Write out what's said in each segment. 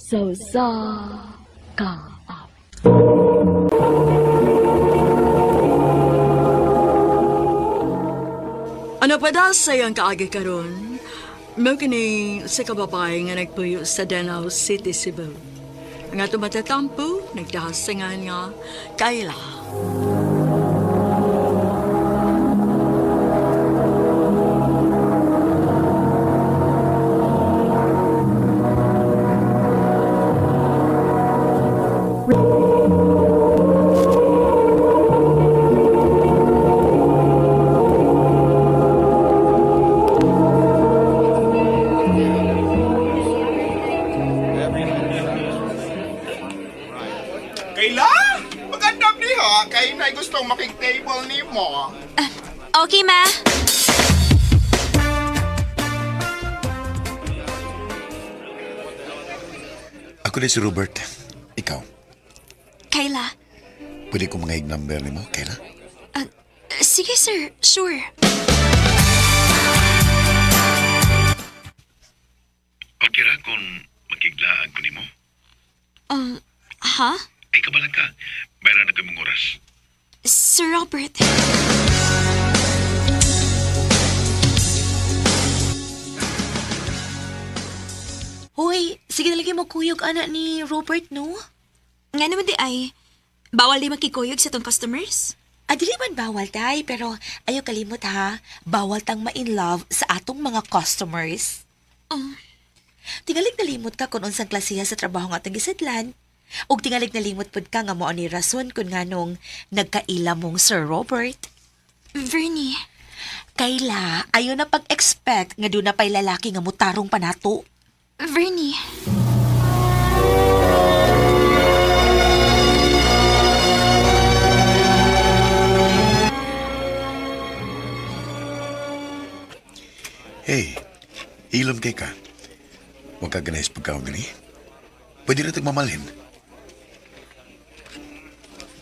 Sa usa ka awit. Ano pa da sa iyang kaagi karon? Mao kini sa kababae nga nagpuyo sa Danao City, Cebu. Ang ato matatampo, nagdahasingan nga Kayla. Kayla! Magandang diha! Kay na gustong makig-table ni mo. Okay, ma. Ako din si Robert. Ikaw, Kayla. pwede ko mga number ni mo, Kayla? Ah, sige, sir. Sure. Okay ra kung makiglaan ko nimo. Ha? Ay, kabalang ka. Bayran na ko mong oras. Sir Robert. Hoy, sige na lagi mo kuyog ana ni Robert, no? Nga naman di ay, bawal di makikuyog sa tong customers? Ah, dili man bawal tay, pero ayaw kalimot ha. Bawal tang ma-in love sa atong mga customers. Oh. Tingalig nalimot ka kung unsang klasiha sa trabaho nga atong gisedlan. Ug tingalig nalimot pud ka nga mao ni rason kung nganong nagkaila mong Sir Robert. Vernie, Kayla, ayo na pag-expect nga doon na pa'y lalaki nga mutarong panato. Vernie. Hey, ilom kay ka. Huwag ka ganay sa pagkaon gani. Pwede na tagmamalhin.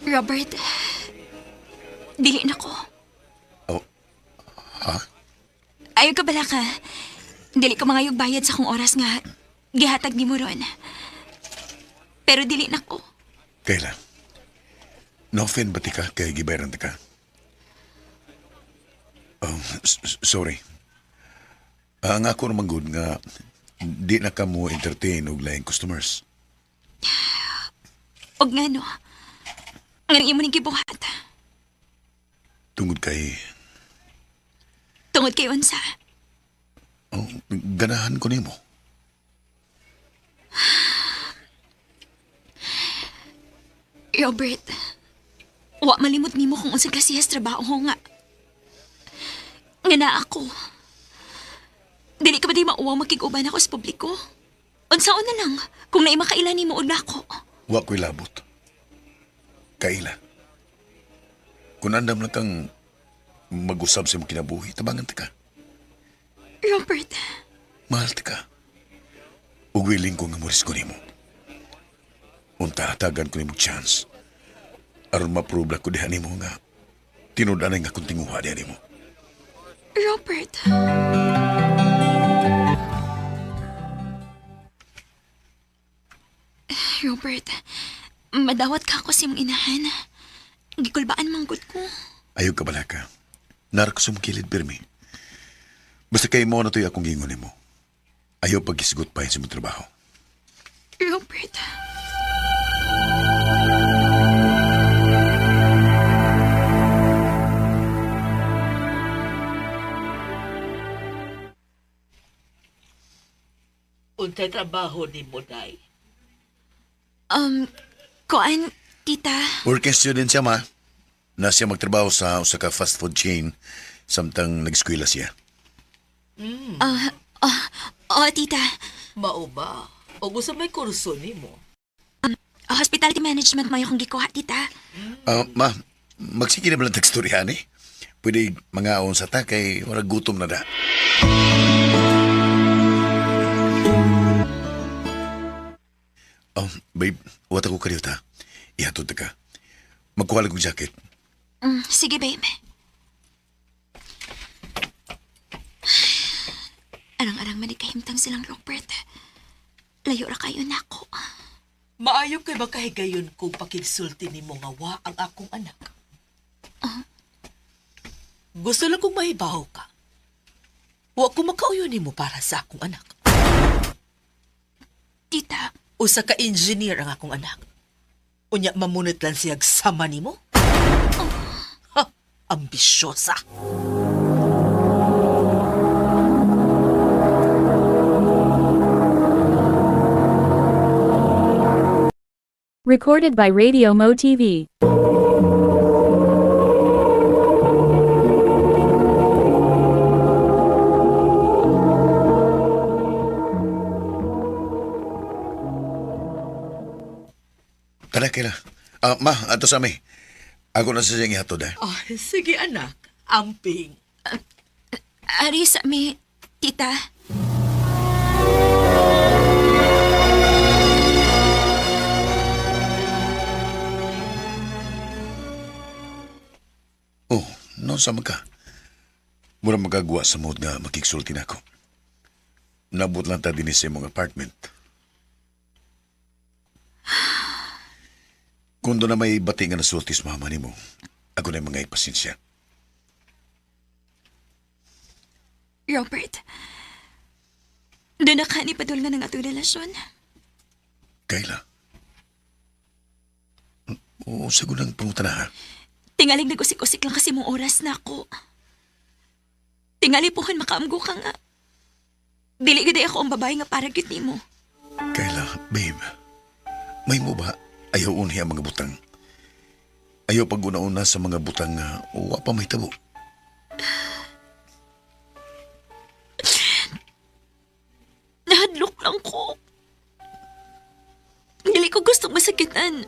Robert, dili na ko. Oh, ha? Ayaw ka bala ka. Dili ko mangayog bayad sa akong oras nga gihatag ni mo ron. Pero dili na ko. Kayla, no-offend ba ti ka kay gibayaran ta ka? Oh, sorry. Ah, ang ako naman good nga di na ka mo entertain og laing customers. Og nga no. Nga imo ning gibuhat. Tungod kay Tungod kay unsa. oh, ganahan ko nimo. Robert, wa malimot nimo kung unsa klasehas trabaho nga. Nga naa ako. Dili ka ba di mauwaw makig-uban ako sa publiko? Unsaon na lang kung naay makaila nimo og nako. Wa ko'y labot. Kaila. Kung andam lang kang mag-usab sa imong kinabuhi, tabangan ta ka. Robert, Mahal ta ka. Ug willing ko nga moris ko nimo. Unta hatagan ko nimo chance. Aron ma-prove ko diha nimo nga tinud-anay nga akong tinguha diha nimo. Robert. Robert, madawat ka ako sa imong inahan. Gikulbaan manggod ko. Ayaw ka bala ka. Nara ko sumkilid, pirmi. Basta kay mo na to'y akong gingon nimo. Ayaw pag-isgot pa sa imong trabaho. Robert. Unsay trabaho nimo, Day? Kuan, tita. Working student siya, ma. Na siya magtrabaho sa usa ka fast food chain samtang nag-eskwela siya. Oo, tita. Mao ba? O gusto may kurso nimo? Hospitality management mo akong gikuha, tita. Ah, ma, magsige na ba lang tagstoryahan eh? Pwede mga sa ta kay wala gutom na da. Oh, babe, wat ako kaliw ta. Ihatod ta ka. Magkuha lang kong jacket. Sige, babe. Arang-arang man kahimtang silang Robert. Layo ra kayo nako. Maayo kay makahigayon kung pakigsulti nimo nga wa ang akong anak. Gusto lang kong mahibaw ka. Wa ko makauyon nimo para sa akong anak. Tita, Usa ka engineer ang akong anak. Unya mamunot lang siyag sama nimo. Ha, ambisyosa. Recorded by Radio Mo TV. Tara, Kayla. Ah, ma, ato sa mi. Ako na sa siyang ihatod, eh. Ay, sige anak, amping. ari sa mi, tita. Oh, no, sama ka. Mura magagawa sa mood nga makiksulti na ako. Nabot lang ta din sa imong apartment. Kung doon na may bati nga nasulti sa mama nimo, ako na yung mga ipasensya. Robert, doon na ka ni padulngan ng atong relasyon. Kayla. Oo, sa gunang pangutana ha. Tingaling nag-usik-usik lang kasi mong oras na ako. Tingali puhon makaamgo ka nga. Dili gid ako ang babae nga para gyud nimo. Kayla, babe. May mo ba ayaw unhi ang mga butang? Ayaw pag una-una sa mga butang nga wa pa may tabo. Nahadlok lang ko. Dili ko gustong masakitan.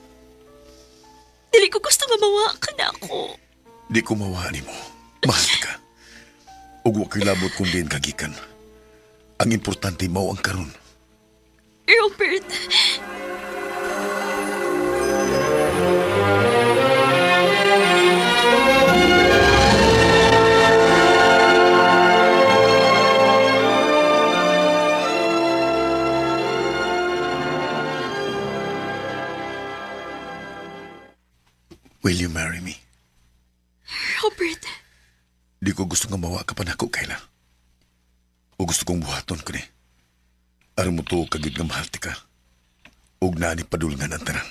Dili ko gusto mamawa ka na ako. Di ko mawa nimo. Mahal ka. Ug wa ko'y labot kung diin kagikan. Ang importante mao ang karon. Robert, Will you marry me? Robert, Di ko gusto nga mawa ka pa nako, Kayla. O gusto kong buhaton ko ni. Aron mo tuo ka gyud nga mahal ti ka. Ug naa ni padulngan ang tanan.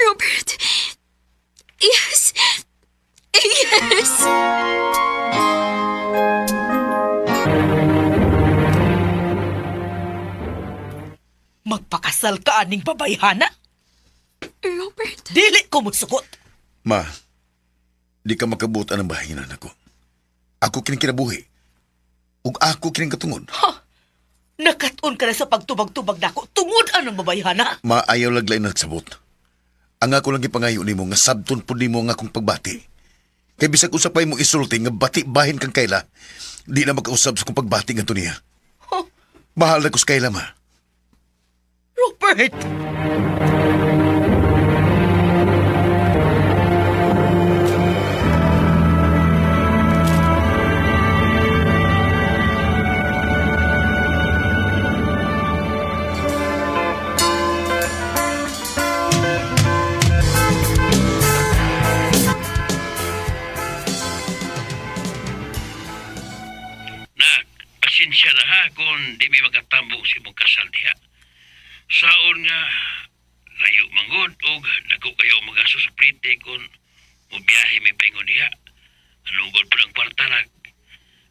Robert. Yes. Yes. Magpakasal ka aning babayhana? Robert. Dili ko musugot. Ma, di ka makabuot ang bahinan ako. Ako kining kinabuhi. Ug ako kining katungod. Nakatun ka na sa pagtubag-tubag nako tungod anong babayhana. Maayaw laglay nagsabot. Ang ako lang gipangayo nimo nga sabton pud nimo ang akong pagbati. Kay bisag usa pa imong isulti nga bati bahin kang Kayla, di na makausab sa kong pagbati ngadto niya. Huh? Mahal na ko sa Kayla, ma. Robert! Nak, pasensya na ha kung di mi makatambong sa imong kasal diha. Saon nga, layo manggod og dako kayo magaso sa plite kung mubiyahe mi paingon diha. Anugod pa ng kwarta nak.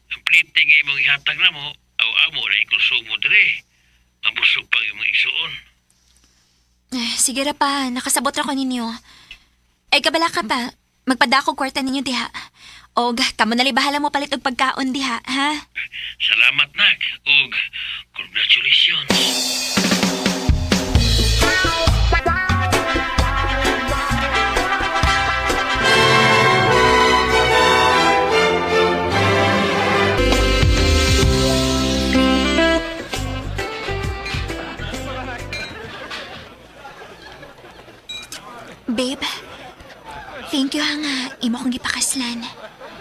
Ang plite nga imong ihatag na mo, aw amo na ikonsumo dire. Mabusog pang imong igsuon. Eh, sige ra pa, nakasabot ra ko ninyo. Ay, kabala ka pa. Magpadako kwarta ninyo diha. Og, kamo nali bahala mo palit og pagkaon diha, ha? Salamat nak og congratulations. Babe, thank you ha nga. Imo kong gipakaslan.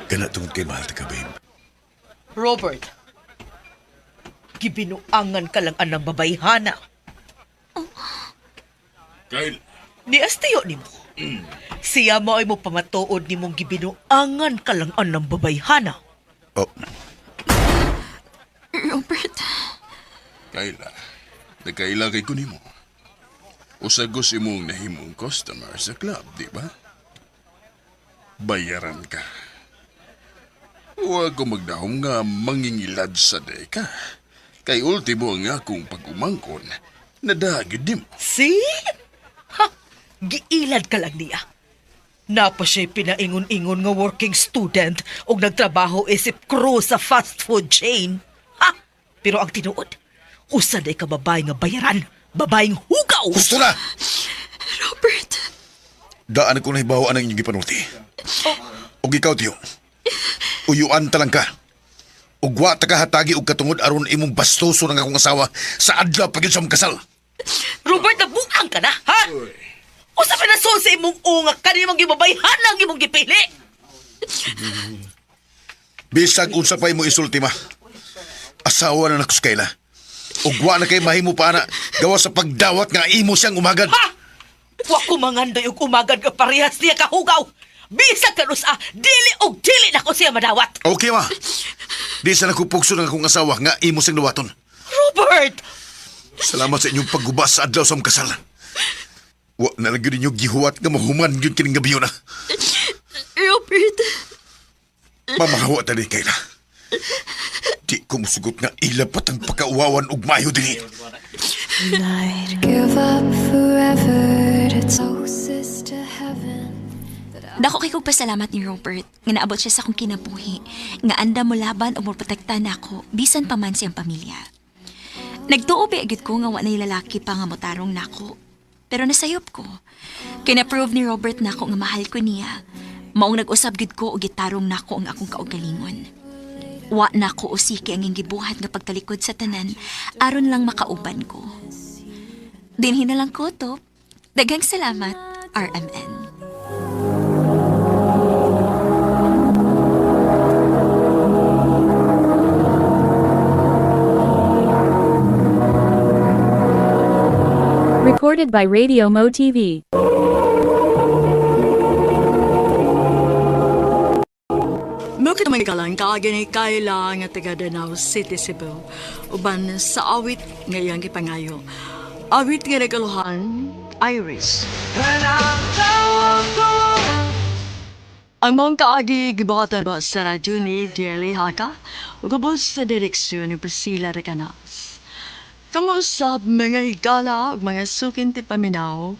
Kana tungod kay mahal ta ka, babe. Robert. Gibinuangan ka lang anang babayhana. Kyle, Ni Astiyo nimo. Siya mo ay mo pamatuod nimong gibinuangan ka lang anang babayhana. Oh, Robert, Kayla, nagkaila kay kunimo. Usagos imong nahimong customer sa club, di ba? Bayaran ka. Huwag ko magdahom nga mangingilad sa deka. Kay ultimo ang akong pag-umangkon, nadagid nimo. See? Ha! Giilad ka lang niya. Napa siya'y pinaingon-ingon nga working student og nagtrabaho isip crew sa fast food chain. Ha! Pero ang tinuod, usa day ka babae nga bayaran, babaeng hugaw. Gusto na! Robert, Daan ko nahibaw ang inyong gipanulti. Og ikaw, tiyo. Uyuan ta lang ka. Ug wa ta ka hatagi og katungod aron imong bastuso ng akong asawa sa adlaw pag yun sa mong kasal. Robert, nabuang ka na, ha? Usa pa na sa imong unga kanimong gibabayhan ang imong gipili. Bisag unsa pa imo isulti ma. Asawa na nako si Kayla. Ug wa na kay mahimo pa na gawa sa pagdawat nga imo siyang umagad. Ha! Wa ko mangandoy og umagad nga parehas niya kahugaw. Bisag kanus a, dili og dili na ko siya madawat. Okay ma. Di sa nakupugso ng akong asawa nga imo siyang dawaton. Robert! Salamat sa inyong pagguba sa adlaw sa mong kasal. Wa na lang yun ninyo gihuwat nga mahuman yun kining gabi na. Robert, Mamahawa tani Kayla. Di ko musugot nga ilapat ang pagkauwawan ug mayo dinhi. I'd give up forever to closest to heaven. Dako kay kog pasalamat ni Robert nga naabot siya sa akong kinabuhi, nga anda mo laban o moprotekta nako bisan pa man siyang pamilya. Nagtuo ba agad ko nga wa na'y lalaki pa nga motarong nako. Pero nasayop ko. Kina-prove ni Robert nako nga mahal ko niya. Maong nag-usab gid ko og gitarong nako ang akong kaugalingon. Wa nako usiki ang iyang gibuhat nga pagtalikod sa tanan aron lang makauban ko. Dinhi na lang ko to. Daghang salamat, RMN. Recorded by Radio Mo TV. Mukha naman kalang kaagi ni Kayla nga taga Danao City, Cebu. Uban sa awit nga iyang gipangayo. Awit nga nagaluhan, Iris. Ang mong kaagi gibuhatan ba sa radyo ni Jelly Haka ug ubos sa direksyon ni Priscilla Recanas. Kamusap mga higala ug mga sukin ti paminaw,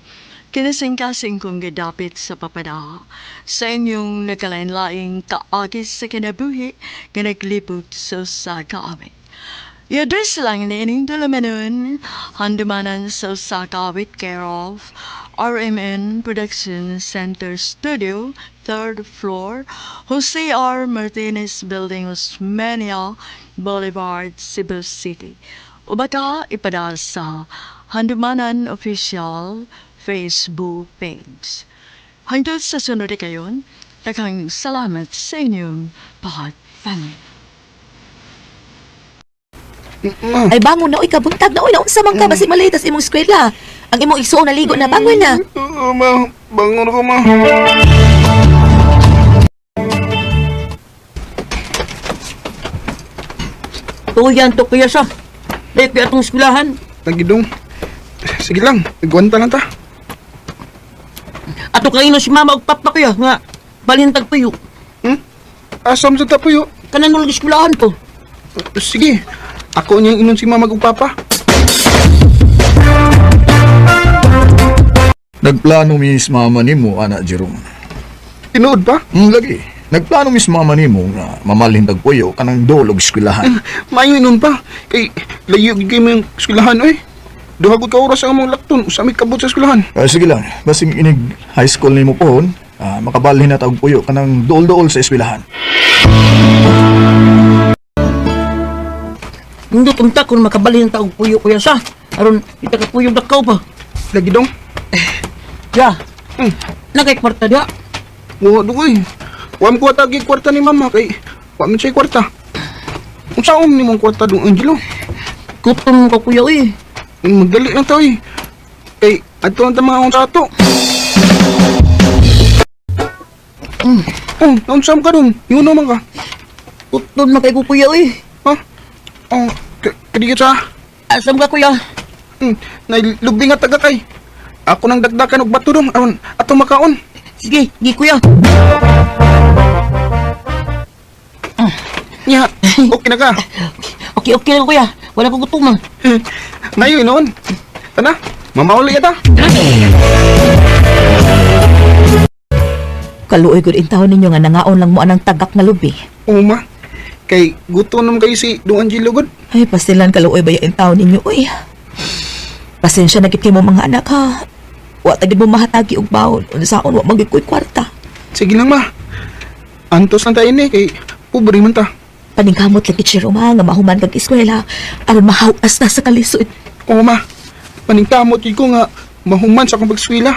kinasingkasing kong gidapit sa papada sa inyong nagkalain-laing kaagi sa kinabuhi nga naglibot sa usa ka awit. I-address lang ni ining tulumanon, handumanan sa usa ka awit care of RMN Production Center Studio, 3rd floor, Jose R. Martinez Building, Osmeña Boulevard, Cebu City. O baka ipadala sa Handumanan Official Facebook page. Hangtod sa sunod kayon, daghang salamat sa inyong pagpamilya. Ay bangon na oy kabuntag na oy naunsa man ka basi malay tas imong eskwela. Ang imong igsuon naligo na bangon na. Oo, ma. Bangon ko, ma. Tuyan to kuya sa. Dahil kuya atong eskwelahan. Tagidong. Sige lang, nagwanta lang ta. Ato kaino si mama og papa kuya nga balintag tuyo. Hmm? Asam sa tapuyo. Kanan mo lang eskwelahan ko. Sige, ako niyang inon si mama ug papa. Nagplano mis mama nimo ana Jerome. Tinuod pa? Lagi. Nagplano mis mama nimo nga mamalhin tag puyo kanang dolog eskwelahan. Maayo inon pa. Kay layo gid kay mo yung eskwelahan oy. Duha gud ka oras ang among lakton usa may kabot sa eskwelahan. Sige lang, basing inig high school nimo pohon, makabalhin na tag puyo kanang dool-dool sa eskwelahan. Hindi tunta kung makabalhin ta og puyo kuya sa. Aron ita ka puyo dakaw pa. Lagi dong. Ya. Nakay kwarta dia. Wa dugoy. Wa mo kuha tagi kwarta ni mama kay wa man siya kwarta. Unsa um nimong kwarta dong Angelo? Gutom ka kuya eh. Magdali lang ta oy. Kay adto lang ta mga sa ato. Oh, naunsa man ka dong? Ingon man ka. Gutom na kay ko kuya eh. Ha? Oh, kadigit sa. Asam ka kuya? Nailubing nga taga kay. Ako nang dagdakan og bato dong aron ato makaon. Sige, gi kuya. Nya, okay na ka. Okay, okay lang kuya. Wala ko gutom ah. Ngayon noon. Tana, mamauli ta. Kaluoy gud in taon ninyo nga nangaon lang mo anang tagak nga lubi. Oo ma. Kay gutom naman kayo si Dong Angelo gud. Ay, pastilan kaluoy ba yung taon ninyo, uy. Pasensya na gid kay mo mga anak ha. Wa ta gid mo mahatagi og baon. Unsaon wa man gid ko'y kwarta. Sige lang ma. Antos lang tayo ni kay pobre man ta. Paningkamot lang gid Jerome ha, nga mahuman kag eskwela aron mahawas na sa kalisod. Oo ma. Paningkamot gid ko nga mahuman sa akong pagskwela.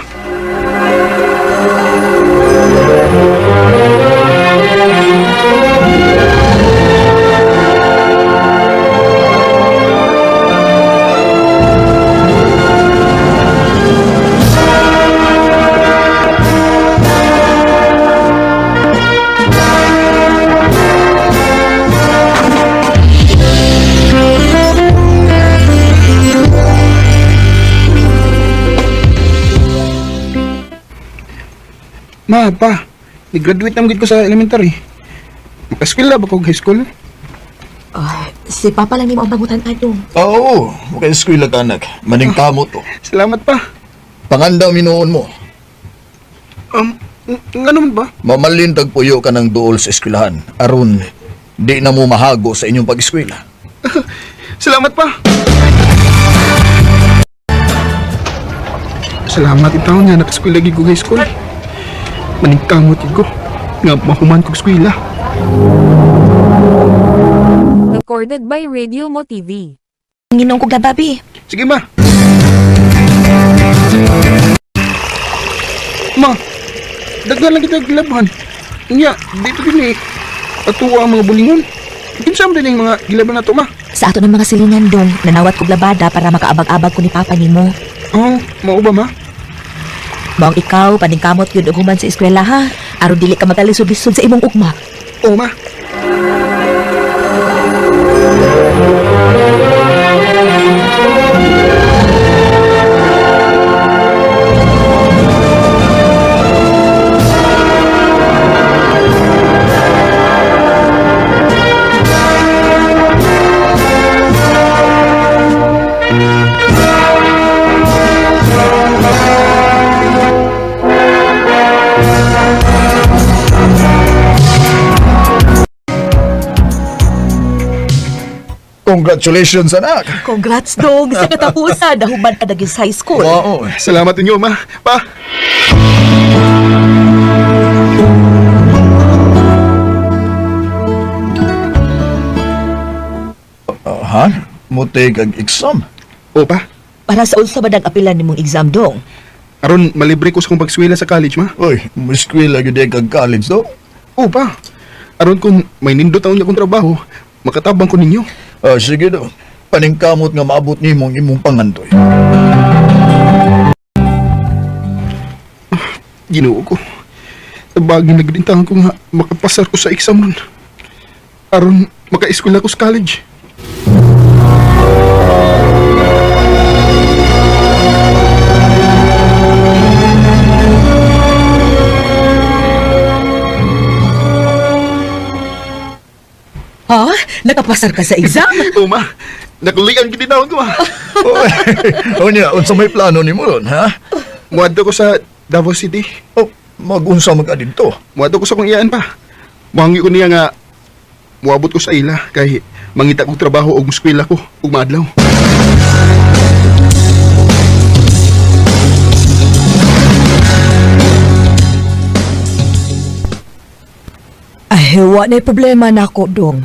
Ma, pa. Ni-graduate na gid ko sa elementary. Makaskwela ba ko high school? Ay, si Papa lang nimo ang bangutan adto. Oo, maka-eskwela ka anak. Maningkamot to. Salamat pa. Pangandam hinuon mo. Ngano man ba? Mamalin tagpuyo ka ng duol sa eskwelahan. Aron, di na mo mahago sa inyong pag-eskwela. Salamat pa. Salamat itaw nga nakaskwela gid ko high school. Maningkamot gid ko nga mahuman kog eskwela. Recorded by Radio Mo TV. Nginom kog lababi. Sige ma. Ma, daghan lang kita gilaban. Nya, dito din eh. Atuwa ang mga bulingon. Kinsa man din ang mga gilaban nato ma? Sa ato ng mga silingan dong, nanawat kog labada para makaabag-abag ko ni Papa nimo. Oh, mao ba ma? Maong ikaw, paningkamot yun og human sa eskwela ha. Aron dili ka magkalisod-lisod sa imong ugma. Oo ma. Congratulations, anak! Congrats dong sa katapusan. Nahuman ka naging sa high school. Wow. Salamat inyo ma. Pa. Ha? Mo-take ang exam? Oo pa. Para sa unsa ba nag-apilan nimong exam dong? Aron malibre ko sa akong pagskwela sa college ma. Uy, mo-eskwela gyud kag college do. Oo pa. Aron kung may nindot ang akong trabaho, makatabang ko ninyo. Ah, sige do. Paningkamot nga maabot nimo ang imong pangandoy. Ginoo ko. Tabagin na gud ko nga makapasar ko sa exam ron. Aron maka-eskwela ko sa college. Ha? Nakapasar ka sa exam? Oo ma, nakulian gid taon ko ma. Uy, unya, unsa may plano nimo ron, ha? Muadto ko sa Davao City. Oh, magunsa man ka didto. Muadto ko sa kong iyaan pa. Muhangyo ko niya nga muabot ko sa ila kay mangita kog trabaho og eskwela ko ug maadlaw. Ay, wa na problema nako dong.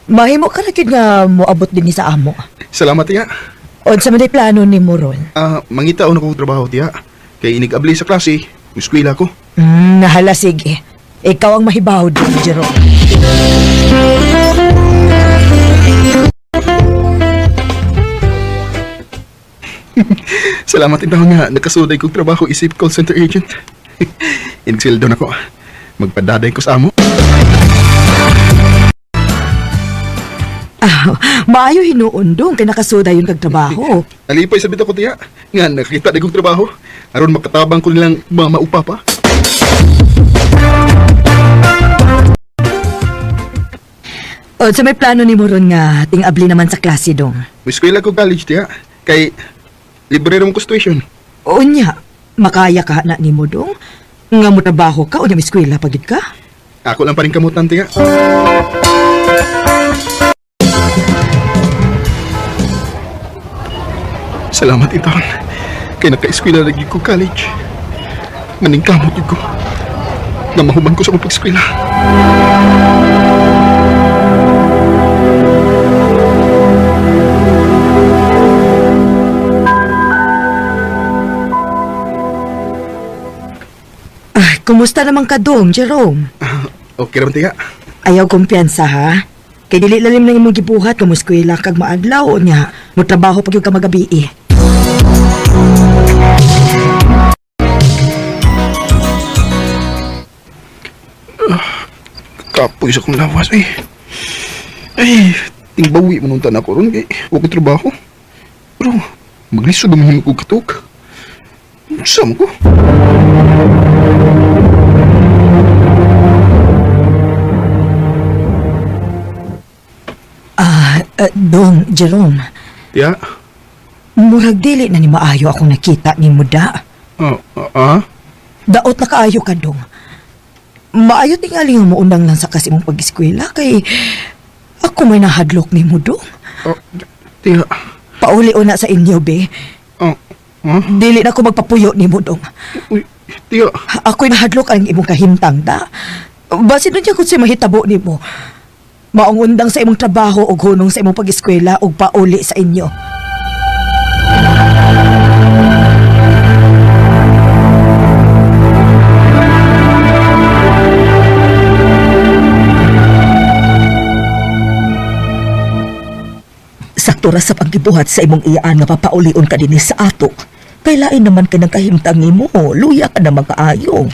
Mahimo ka na gyud nga moabot din ni sa amo. Salamat tiya. Unsa man day plano nimo ron? Ah, mangita na kog trabaho tiya. Kay inig-abli sa klase, eskwela ko. Nahala sige. Ikaw ang mahibaw dong, Jerome. Salamat intaw nga nakasuday kong trabaho isip call center agent. Inigsildo na ko. Magpadaday ko sa amo. Ah, maayo hinuon dong kay nakasuda yun kag trabaho. Nalipay sa bitaw ko tiya. Nga nakakita na kong trabaho. Aron makatabang ko nilang mama o papa. O, sa may plano ni mo ron nga ting-abli naman sa klase dong. May eskwela ko college tiya. Kay libre ramon ko tuition. Unya, makaya ka na nimo dong. Nga mo trabaho ka o eskwela pagid ka? Ako lang pa rin kamutan tiya. Salamat intaon. Kay naka-eskwela lagi ko college. Maningkamot yun ko. Nga mahuman ko sa akong pag-eskwela. Ah, kumusta naman ka dong, Jerome? Okay naman tiya. Ayaw kumpiyansa ha. Kay dili lalim nang imong gibuhat kung eskwela kag maadlaw unya, mo trabaho pag yung ka magabi eh. Kapoy sa akong lawas eh. Ay, tingbawi mo nung tanak ko ron kay wa ko trabaho. Pero maglisod naman ko katok. Sama ko. Ah, dong, Jerome. Tiya. Murag dili na ni maayo akong nakita ni da. Ah, ah, ah. Daot na kaayo ka dong. Maayo tingali nga moundang lang sa kasi mong pag-eskwela kay ako may nahadlok ni mo dong. Oh, tiya. Pauli una sa inyo, be. Oh, ah? Dili na ko magpapuyo ni mo dong. Uy, tiya. Ako'y nahadlok ang imong kahimtang da. Basin nun niya kung sa'y mahitabo ni mo. Maong undang sa imong trabaho o hunong sa imong pag-eskwela o pauli sa inyo. Sakto ra sa paggibuhat sa imong iyaan nga papaulion ka dinhi sa ato. Kay lain naman kay nang kahimtang nimo, luya ka naman kaayo.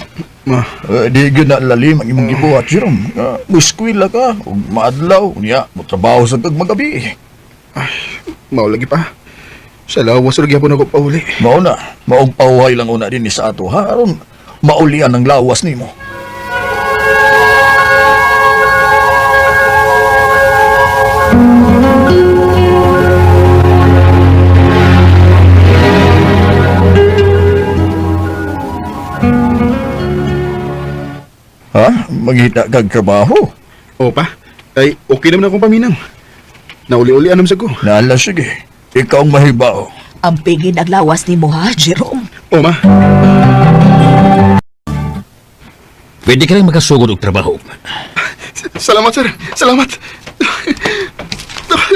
Ma, Di gyud na lalim ang imong gibuhat, Jerome. Mueskwela ka, ug maadlaw, unya, motrabaho sa kag magabi. mao lagi pa. Sa lawas lagi hapon ako pauli. Mao na, maog pauhay lang una dinhi sa ato ha aron maulian ang lawas nimo. Ha? Mangita kag trabaho? O pa, ay okay naman akong paminaw. Nauli-uli anam sa ko. Nala sige. Ikaw ang mahibao. Ang pingin ang lawas ni mo ha, Jerome. O ma, Pwede ka rin makasugod og trabaho. salamat sir. Salamat.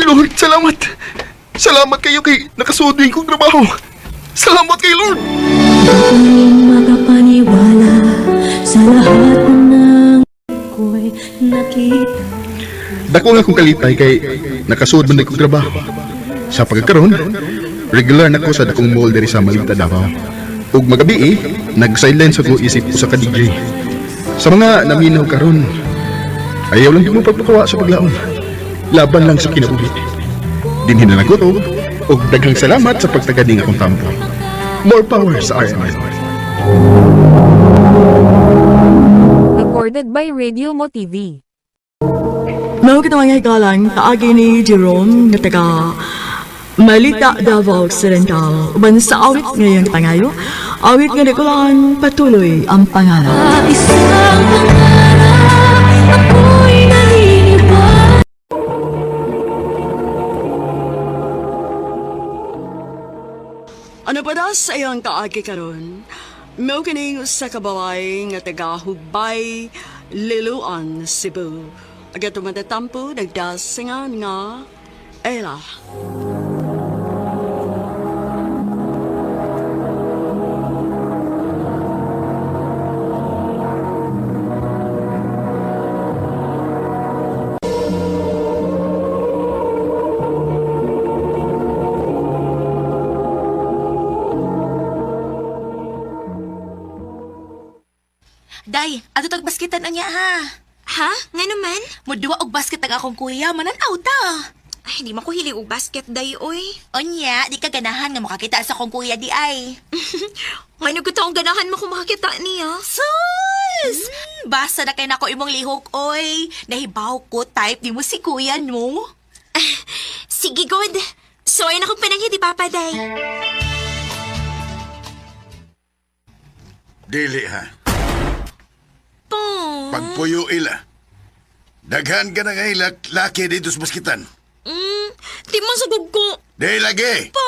Lord, salamat. Salamat kayo kay nakasuod din kong trabaho. Salamat kay Lord. Makapaniwala sa lahat ng ko'y nakita. Dako nga kong kalipay kay nakasuod man kong trabaho. Sa pagkakaroon, regular na ko sa dakong mall diri sa Malita, Davao. Ug magabi eh, nag-sideline sa ko isip usa ka DJ. Sa mga naminaw karon, ayaw lang di mo pagpakawa sa paglaon. Laban lang sa kinabuhi. Dinhin na lang ko to, ug daghang salamat sa pagtagad ning akong tampo. More power sa RMN. Recorded by Radio Mo TV. Mao kita mga higalang kaagi ni Jerome nga taga Malita, Davao Occidental. Uban sa awit ngayong pangayo, awit nga nikulaan patuloy ang pangarap. Isang pangarap, ako'y naniniwala. Ano pa daw sa iyang kaagi karon? Mao kining usa ka babae nga taga Hubay, Liloan, Cebu. Aga tumatatampo nagdasingan nga Ella. baskitan anya ha. Ha? Nga naman? Muduwa og basket ang akong kuya, mananaw ta. Ay, di man ko hilig og basket day, oy. Unya, di ka ganahan nga makakita sa akong kuya di ay. Ngano ko taong ganahan mo kung makakita niya? Sus! Basta na kay nako imong lihok, oy. Nahibaw ko type ni mo si kuya no. Sige, good. So, ay akong pananghi di Papa, day. Dili ha. Po. Pagpuyo ila. Daghan ka na nga ila, laki dito sa baskitan. Di man sa ko. Di lagi! Po.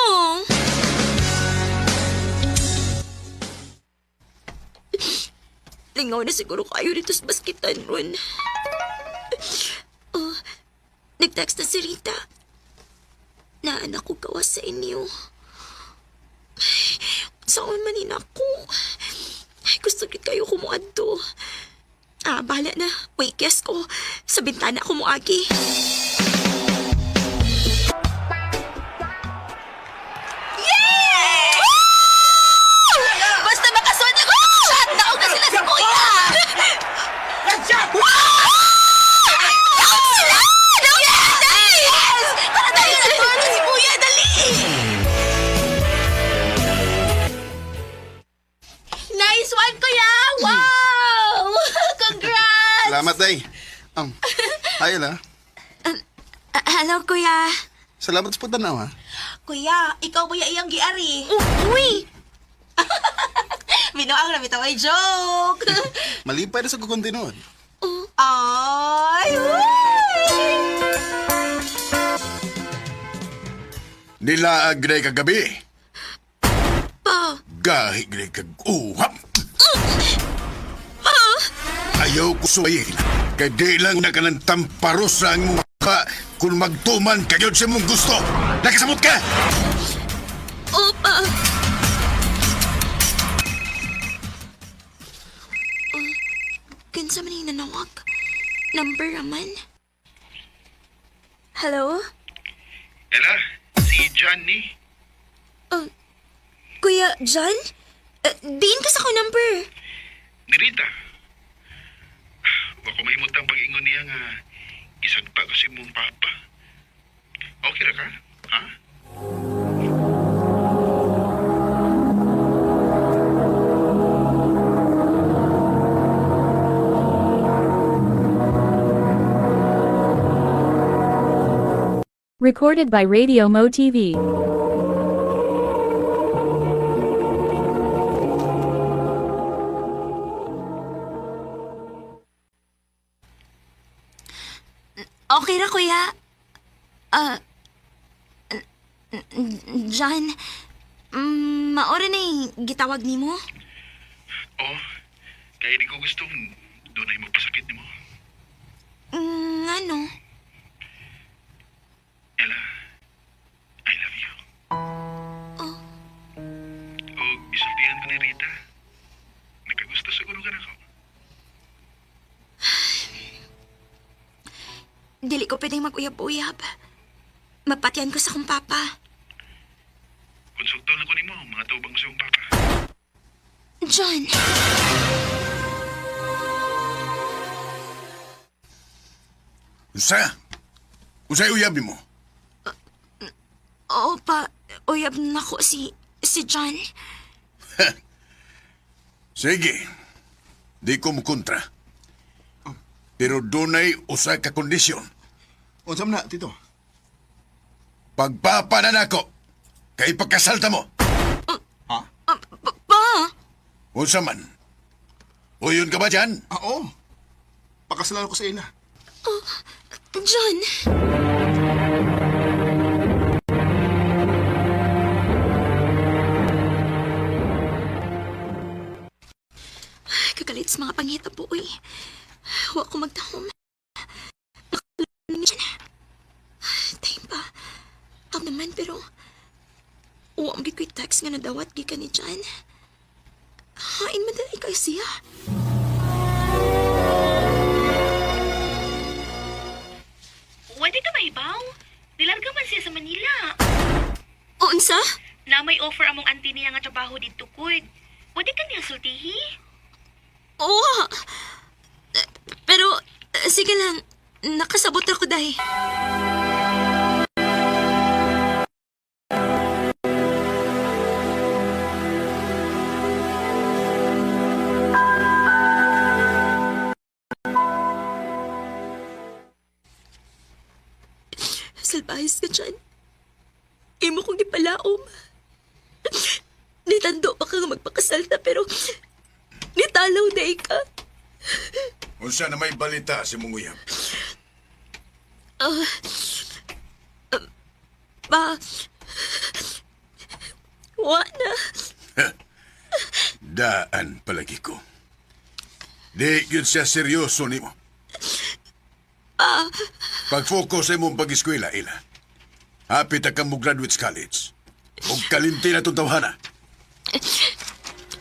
Lingaw na siguro kayo dito sa baskitan ron. Oh, nag-text na si Rita. Naanak ko gawa sa inyo. Saan man ako? Ay, gusto gid kayo kumuadto. Ah, bahala na. Wait, yes ko. Sa bintana ako muagi. Basta makasuod ako! Shot! Naog na sila si kuya! Wow! Naog sila! Naog sila! Yes! Tara tayo na na si kuya! Dali! Nice one, kuya! Wow! Congrats! Salamat, day. Hi, Ella. Ah, hello, kuya. Salamat sa pagtanaw, ha? Kuya, ikaw ba yung iyang giari? Uy! Binuang na bitaw ay joke! Malipay na sa kukuntinuod. Ay! Uy! Nilaag na kagabi. Pa! Gahi na kag uhap. Ayaw ko suwayin. Kay di lang na ka ng tamparos sa ang mukha kung magtuman kayo sa mong gusto. Nakasamot ka! Opa! Oh, kinsa man yung nanawag? Number raman? Hello? Ella, si Johnny. Oh, Kuya John? Diin ka sa ko number. Ni Rita. Wa ko mahimutang pag-ingon niya nga isagpa ko si mong papa. Okay ra ka? Ha? Recorded by Radio Mo TV. Okay ra, kuya. Ah, John, maora na yung gitawag nimo? Oh, kaya di ko gustong doon ay magpasakit nimo. Ano? Ella, I love you. Oh. O isultihan ko ni Rita. Nakagusto siguro ka na ko. Dili ko pwedeng mag-uyab-uyab. Mapatyan ko sa kong papa. Konsulto na ko nimo, mga tubang sa iyong papa. John! Usa? Usa'y uyab mo? Oo pa, uyab na ko si John. Sige. Di ko mukontra. Pero dunay usa ka kondisyon. Unsa man na, Tito? Pagpapanan ako, kay pagkasalta mo. Ha? Ah, pa! Unsa man. Uyon ka ba dyan? Ah, oo. Pakasalan ko sa ila. John! Kagalit sa mga panghita po, uy. Huwag ko magtahom. Niyan. Time pa. Ako naman, pero... Uwam gid ko'y text nga nadawat gikan ni John. Hain madali kay siya. Pwede ka mahibaw? Nilarga man siya sa Manila. Unsa? Na may offer among auntie niya nga trabaho dito, Kud. Pwede ka niya sultihi? Oo. Pero, sige lang. Nakasabot ako, day. Salbahis ka dyan. Imo kong gipalaom. Nitando pa ka nga magpakasal na pero nitalaw na ka. Unsa na may balita si mong uyab? Ah, pa, wa na. Daan palagi ko. Di yun siya seryoso nimo. Pa, Pag-focus sa imong pag-eskwela, Ila. Hapit ka mo graduate sa college. Ug kalimti na itong tawhana.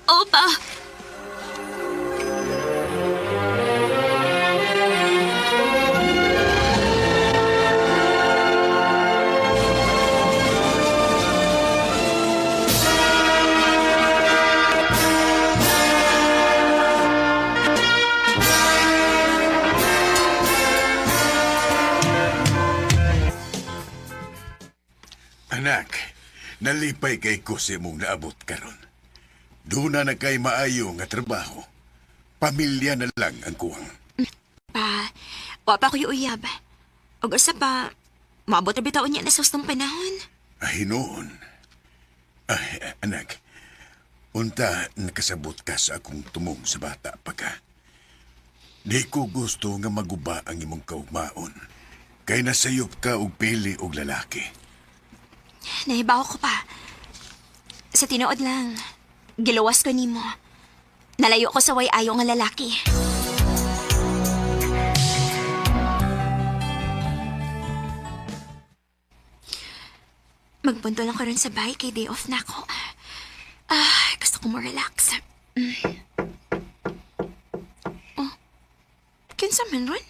Oo pa. Anak, nalipay kay ko sa imong naabot karon. Doon na kay maayo nga trabaho. Pamilya na lang ang kuwang. Pa, wa pa ko'y uyab. Ug usa pa, maabot na bitaw niya na sa ustong panahon. Ay, noon. Ay, anak, unta nakasabot ka sa akong tumong sa bata pa ka. Di ko gusto nga maguba ang imong kaugmaon. Kay nasayop ka og pili og lalaki. Nahibaw ko pa. Sa tinuod lang, giluwas ko nimo. Nalayo ko sa way ayo nga lalaki. Magpunto lang ko rin sa bahay kay day off na ako. Ah, gusto ko mo relax. Oh, kinsa man ron?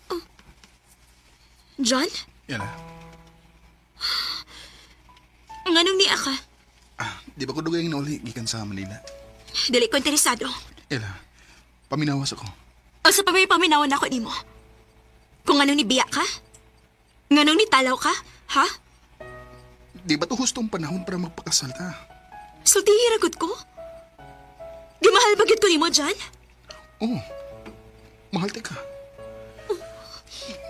Oh. John? Yan ah. Nganong niya ka? Di ba ko dugay ang nauli gikan sa Manila? Dili ko interesado. Ella, paminawas ako. O sa pamay paminawan ako nimo. Kung anong nibiya ka? Nganong nitalaw ka? Ha? Di ba to hustong panahon para magpakasal ta? Sultihi ragot ko? Gimahal ba gyud ko nimo, John? Oo. Mahal ta ka.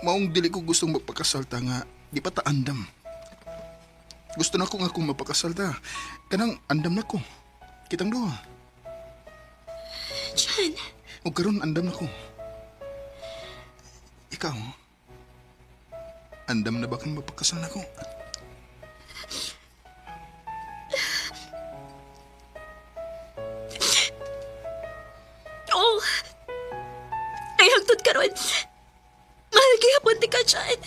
Maong dili ko gustong magpakasal ta nga di pa ta andam. Gusto na ko nga kung mapakasal ta. Kanang andam na ko. Kitang duha. John, O karon andam na ko. Ikaw, andam na ba kang mapakasal na ko? oo. Ay, hangtod karon. Mahal gihapon ti ka, John.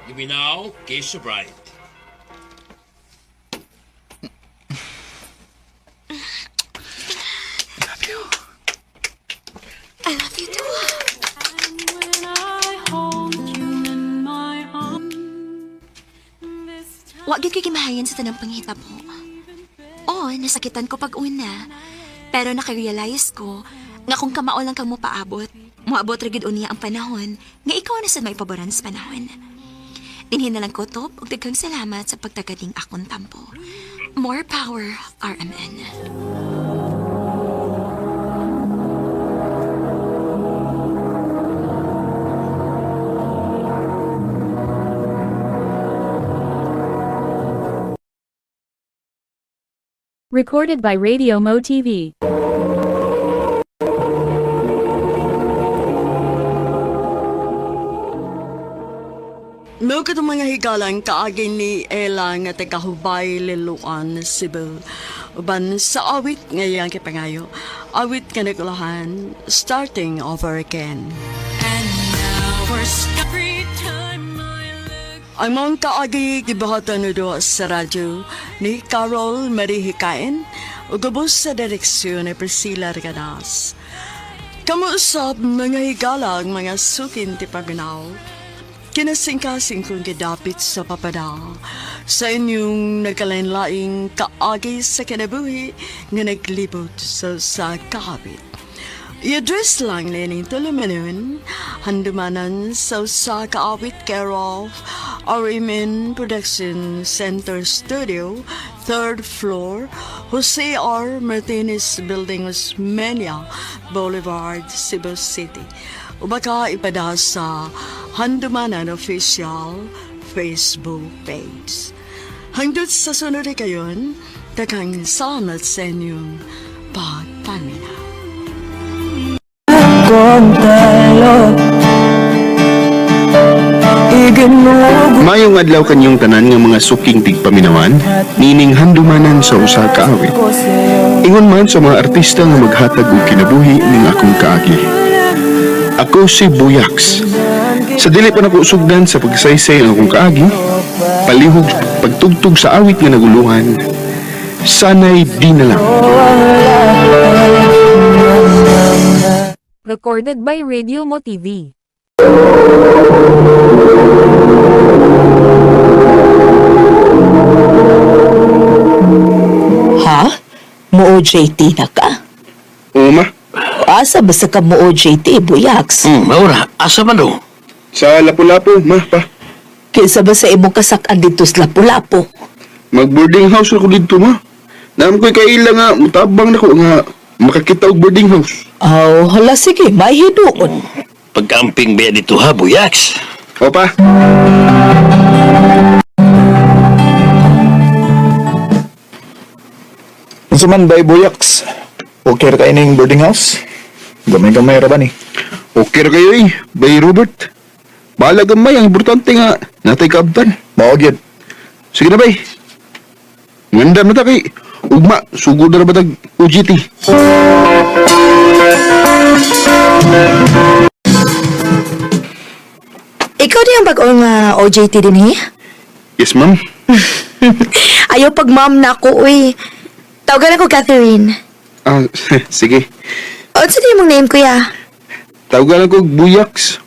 You may now kiss the bride. I love you too. Wa gyud ko'y gimahayan sa tanang panghitabo. Oo, nasakitan ko pag una. Pero nakarealize ko nga kung kamao lang kang mopaabot, moabot ra gyud unya ang panahon nga ikaw na sad maipaboran sa panahon. Dinhin na lang ko to, ug daghang salamat sa pagtagating akong tampo. More power, RMN. Recorded by Radio Mo TV. Mao katong mga higalang kaagi ni Ella nga taga-Hubay, Liloan, Cebu. Uban sa awit ngayang kipangayo. Awit nga nagulahan, starting over again. Ang mong kaagi gibuhatan no duha sa radyo ni Carol Marie Hikain ug ubos sa direksyon ni Priscilla Reganas. Kamuusap mga higala ang mga sukin ti pagnaw. Kinasingkasing kong gidapit sa papada sa inyong nagkalain-laing kaagi sa kinabuhi nga naglibot sa kahapit. I-address lang nining tulumanon, handumanan sa usa ka awit care of RMN Production Center Studio, third floor, Jose R. Martinez Building, Osmeña Boulevard, Cebu City. O baka ipada sa Handumanan Official Facebook page. Hangdot sa sunod kayon, takang salamat sa inyong pagpaminaw. Mayong adlaw kanyong tanan nga mga suking tigpaminawan, nining handumanan sa usa ka awit. Ingon man sa mga artista nga maghatag og kinabuhi ning akong kaagi. Ako si Buyaks. Sa dili pa nako sugdan sa pagsaysay ang akong kaagi, palihog pagtugtog sa awit nga naguluhan, sanay di na lang. Recorded by Radio Mo TV. Ha? Mo-OJT na ka? Oo ma, Asa ba sa ka mo-OJT, Buyaks? Maura, asa man do? sa Lapu-Lapu, ma pa. Kinsa ba sa imong kasakan dito sa Lapu-Lapu? Mag boarding house ako dito ma. Naam ko'y kaila nga, mutabang nako nga makakita og boarding house. Aw, hala sige, may hinuon. Pagkamping ba dito ha, Buyaks? Opa. Unsa man bay Buyaks? Okay ra kay ning boarding house? Gamay-gamay ra ba ni? Okay ra kayo eh, bay Robert. Bahala gamay, ang importante nga, natay kaabtan. Mao gyud. Sige na bay. Ngandam na ta kay. Ugma, sugod na ra ba tag OGT? Ikaw di ang bag-ong OJT din he? Yes, ma'am. Ayaw pag ma'am na ako, uy. Tawagan ako Catherine. Ah, sige. Unsa di mong name, kuya? Tawagan ko Buyaks.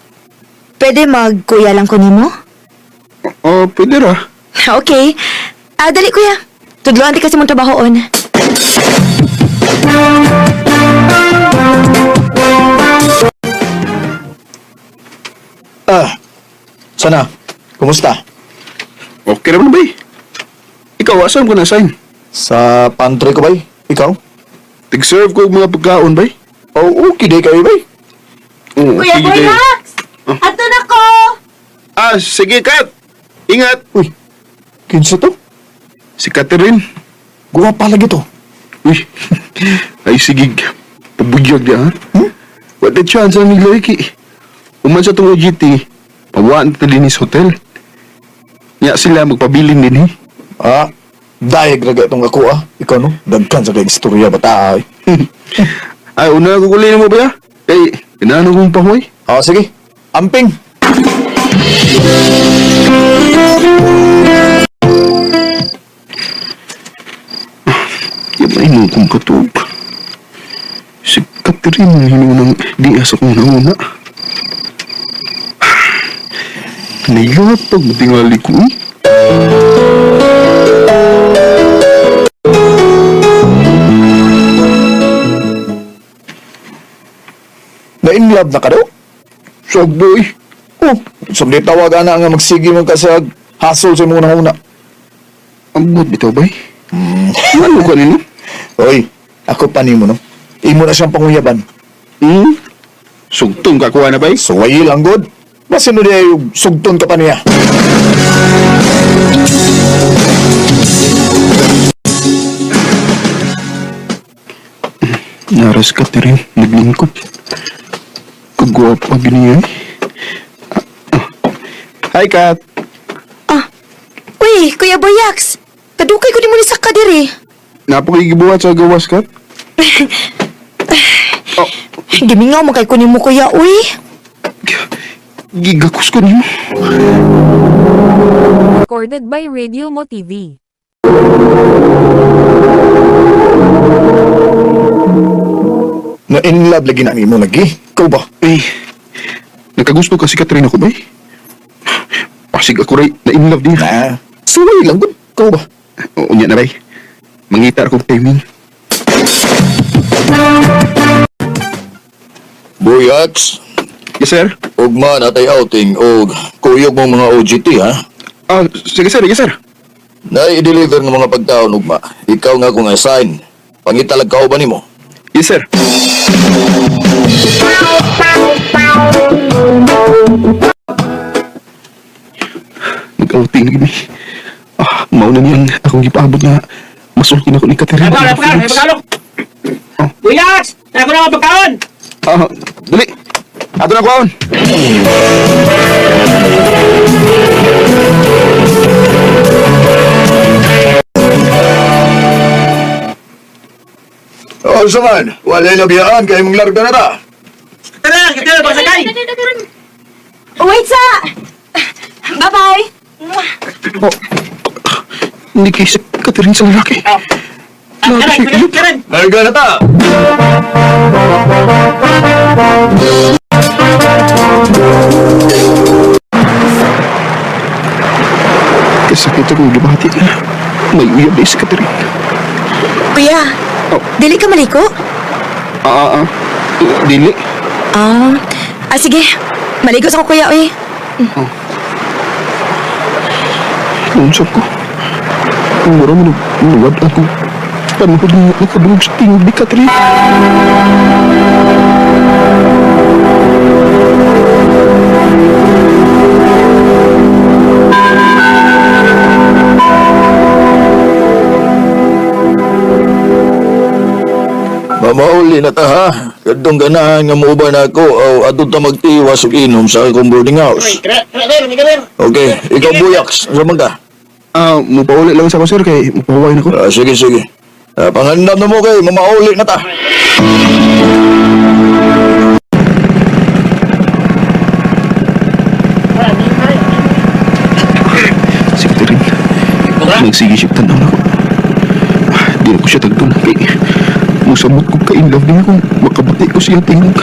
Pwede mag-kuya lang ko nimo? Oh, pwede ra. Okay. Ah, dali kuya. Tudloan di kasi mong trabahoon. Ah. Sana. Kumusta? Okay ra man bay. Ikaw, asan ko na-assign? Sa pantry ko bay? Ikaw? Tig-serve ko og mga pagkaon bay. Oh, okay day kayo bay. Oo, Kuya sige kayo. Boyaks! Ato na ko! Ah, sige, Kat. Ingat. Uy. Kinsa to? Si Catherine. Guwapa lagi to. Uy, ay sige, pabuyag di ha? Hmm? What the chance ang naglaiki? Uman sa itong OGT, pawaan ta din sa hotel. Nya sila magpabilin din eh. Ah, dayag ra itong ako ah. Ikaw no, dagkan sa kay istorya bata ay. Ay, una kukulin mo ba ya? Eh, inaano kong pahoy? Ah, sige. Amping. Di ba ino kong katuog? Si Catherine ang hinunang di asa kong nauna. Nahihapag matingali ko eh. Na in love na ka daw? Sag boy. Oh, sumdi tawag ana nga magsige man ka sa hasol sa imong una. Ambot bitaw bay. Ano ka nino? Oy, ako pa nimo no. Imo na siyang panguyaban. Hmm? Sugtong ka kuha na bay? Suwayi lang god. Basin no diay sugton ka pa niya. Naras ka rin, naglingkod. Kagwapa gini eh. Ah, ah. Hi, Kat. Uy, Kuya Boyaks! Kadukay ko di mo ni sa kadiri. Napakigibuhat sa gawas, Kat. Oh, Gimingaw mo kay kunin mo kuya, uy. gigakos ko niyo. Recorded by Radio Mo TV. Na in love lagi na nimo lagi. Ikaw ba? Eh, nagkagusto ka si Catherine ako ba eh? Pasig ako ray, na in love niya. Na. Suway lang gud. Ikaw ba? Oo, niya na bay. Mangita akong timing. Boyats, Yes, sir. ugma natay outing og kuyog mong mga OGT ha. Ah, sige sir, yes sir. Na i-deliver ng mga pagkaon ugma. Ikaw nga kung assign. Pangitalag ka ba nimo? Yes, sir. Nag-outing na gini. Ah, mauna niyang akong gipaabot nga masulkin ako ni Katerina. Oh. Buyax! Ako na ang pagkaon! Ah, dali. Ato na kwaon. Oh, saman, walay labiyaan kay mong larga na ta. Tara, kita na pasakay! Wait sa! Bye-bye! Oh, hindi kay si Katerina sa lalaki. Tara, tara, tara! Larga na ta. Kasakit akong gibati na. May uyab na si Katerina. Kuya, Oh. dili ka maliko? Ah, ah, ah. Dili. Ah, sige. Maligo sa ko kuya, oy. Nausap ko. Mura mo nuwad ako. Panahon nga nakadungog sa tingog ni Catherine. Mamauli na ta ha. Kadtong ganahan nga muuban ako o adto ta magtiwas ug inom sa akong boarding house. Okay, ikaw Buyaks, sa man ka? Ah, mupauli lang sa ako sir kay mupahuway na ko. Ah, sige, sige. Ah, pangandam na mo kay mamauli na ta. Si Catherine. Magsige siya tanaw na ko. Ah, di na ko siya tagdun. Kay musamot ko ka in love niya kung makabati ko siya tingog.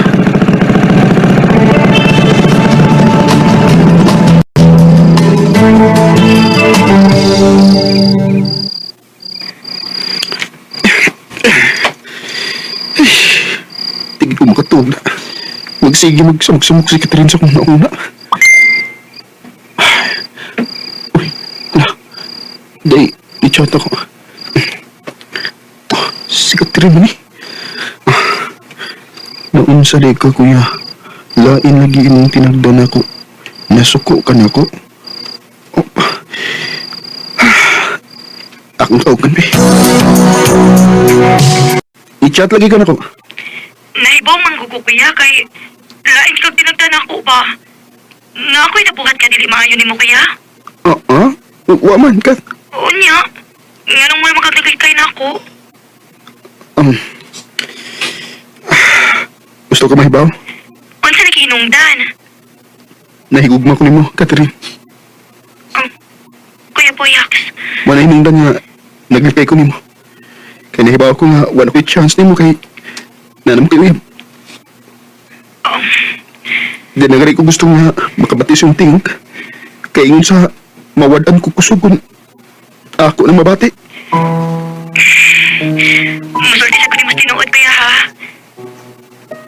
Tigil ko makatulog na. Magsige magsamok-samok si Catherine sa kong nauna. Uy, hala. Day, i-chat ako. Oh, si Catherine man eh. Naunsa di ka, kuya. Lain lagi imong tinagdan ako. Nasuko ka na ako. Oh. Akong tawagan, be. I-chat lagi ka na ko. Naibaw man ko kuya kay lain kag tinagdan ako ba? Na ako'y nabuhat ka dili maayo nimo kuya? Ah, ah? Wa man, Kat. Unya, nganong mo makagligay na ako? Gusto ka mahibaw? Unsa na hinungdan? Nahigugma ko nimo, Catherine. Kuya Boyax, Wala hinungdan nga naglipay ko nimo. Kay nahibaw ko nga wala ko'y chance nimo kay nanam ko'y uyab. Di na gani ko gusto nga makabati sa iyong tingog. Kay ingon sa mawadan ko kusog kung ako nang mabati. musulti sa ko nimo tinuod kuya ha.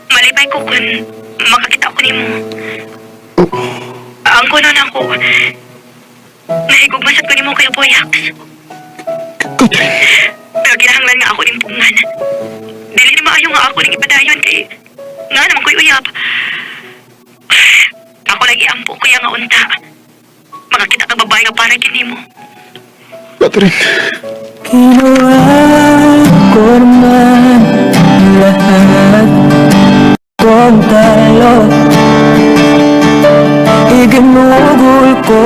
Malipay ko kun makakita ko nimo. Oh, Ang kuno na ako. Nahigugma sad ko nimo Kuya Boyax. Catherine. Pero kinahanglan nga ako ning pungan. Dili ni maayo nga ako ning ipadayon kay nga naman ko'y uyab. Ako lagi ampo kuya nga unta. Makakita ka babae nga para kini mo. Catherine. Kinuha ko naman lahat kung tayo Iginugol ko.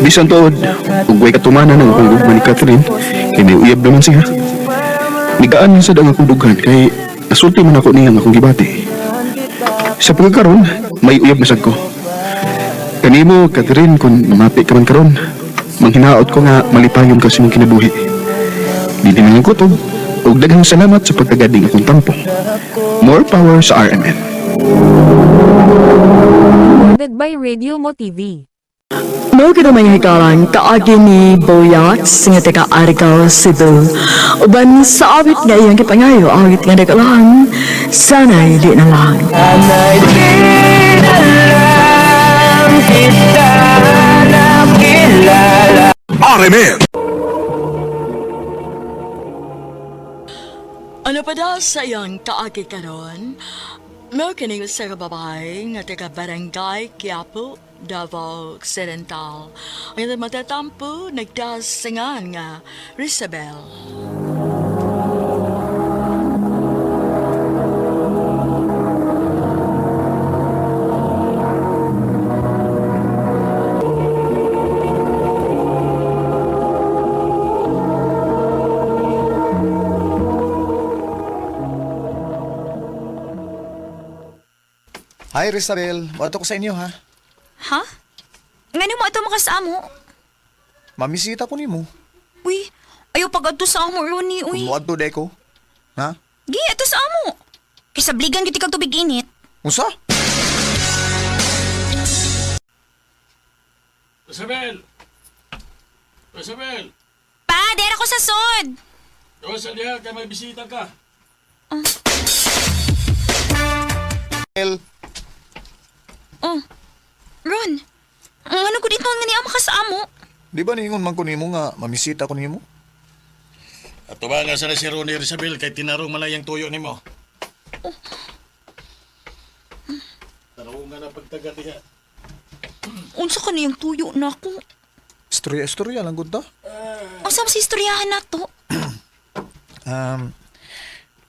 Bisan tuod, ug way katumanan ang akong gugma ni Catherine, kay may uyab naman siya. Nigaan sad ang akong dughan kay nasulti man ako niya ang akong gibati. Sa pagkakaron, may uyab na sad ko. Kanimo, Catherine, kung mamati ka man karon, Manghinaot ko nga malipayon ka sa imong kinabuhi. Dili na lang kutob ug daghang salamat sa pagtagading akong tampo. More power sa RMN. Recorded by Radio Mo TV. Mao gid may hikaran kaagi ni Boyax nga taga Argao, Cebu. Uban sa awit nga iyang gipangayo, awit nga nagalahan, sana'y di na lang. Sana'y di na lang kita nakilala. RMN. Ano pa daw sa iyang kaagi karon? Mao kining usa ka babae nga taga Barangay Quiapo, Davao Occidental. Ang iyang matatampo nagdasingan nga Risabel. Hi, Rizabel. Moadto ko sa inyo, ha? Ha? Ngano mo ato makasamo? Mamisita ko nimo. Uy, ayaw pag-adto sa amo, Ronnie, uy. Moadto de ko. Ha? Gi, ato sa amo. Kay sabligan gyud kag tubig init. Unsa? Isabel! Isabel! Pa, dera ko sa sod. Doon sa diha kay may bisita ka. El, Oh. Ron, ang ano ko dito nga niya makasamo? di ba niingon man ko nimo nga mamisita ko nimo? Ato ba nga sa si Ronnie Isabel kay tinarong malayang tuyo nimo. Tarong nga na pagtaga diha. Unsa ka niyang tuyo na ako? Istorya, istorya lang gud ta. Unsa man sa istoryahan nato? Um,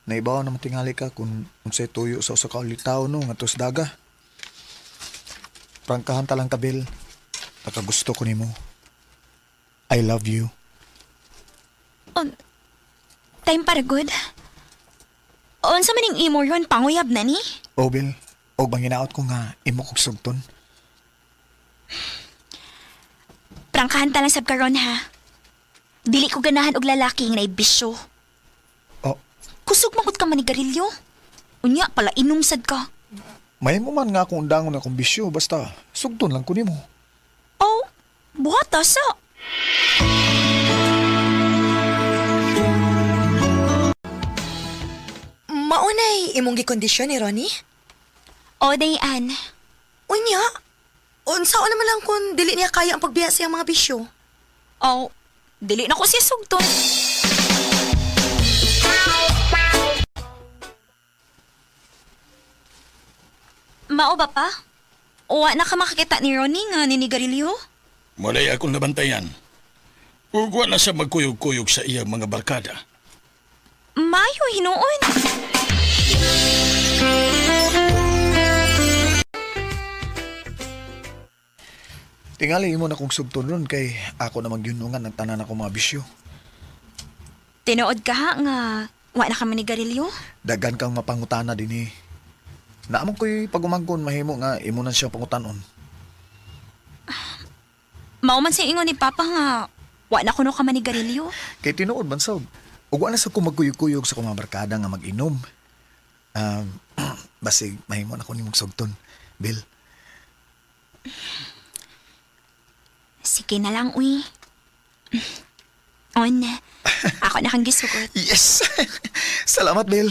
naibaw naman tingali ka kung unsay tuyo sa usa ka ulitaw no ngadto sa daga. Prangkahan ta lang kabil. Nakagusto ko nimo. I love you. On, time para good. Unsa man ning imo Ron, panguyab na ni? O Bill, og manginaot ko nga imo kog sugton. Prangkahan ta lang sab karon ha. Dili ko ganahan og lalaki nga naibisyo. Oh, Kusog man gud ka manigarilyo. Unya pala inom sad ka. mahimo man nga akong undangon akong bisyo basta sugton lang ko nimo. Oh, buhata sa. Maunay imong gikondisyon ni Ronnie? O, Dayan. Unya, unsa naman lang kung dili niya kaya ang pagbiya sa iyang mga bisyo? Oh, dili na ko siya sugton. Mao ba pa? Wa na ka makakita ni Ronnie nga ninigarilyo? Walay akong nabantayan. Ug wala siya magkuyog-kuyog sa iyang mga barkada. Mayo hinuon. Tingali imo na kong sugton ron kay ako na magyunungan ang tanan akong mga bisyo. Tinuod ka ha nga wa na ka manigarilyo? Dagan kang mapangutana dinhi. Naamon ko'y pagumangkon mahimo nga imo na siya pangutanon. Mao man sa ingon ni Papa nga wa na kuno ka manigarilyo. Kay tinuod man sob. Ug wa na sa ko magkuyog-kuyog sa akong mga barkada nga mag-inom. Um, basig mahimo na ko nimong sugton, Bill. Sige na lang, uy. On, ako na kang gisugot. Yes. Salamat, Bill.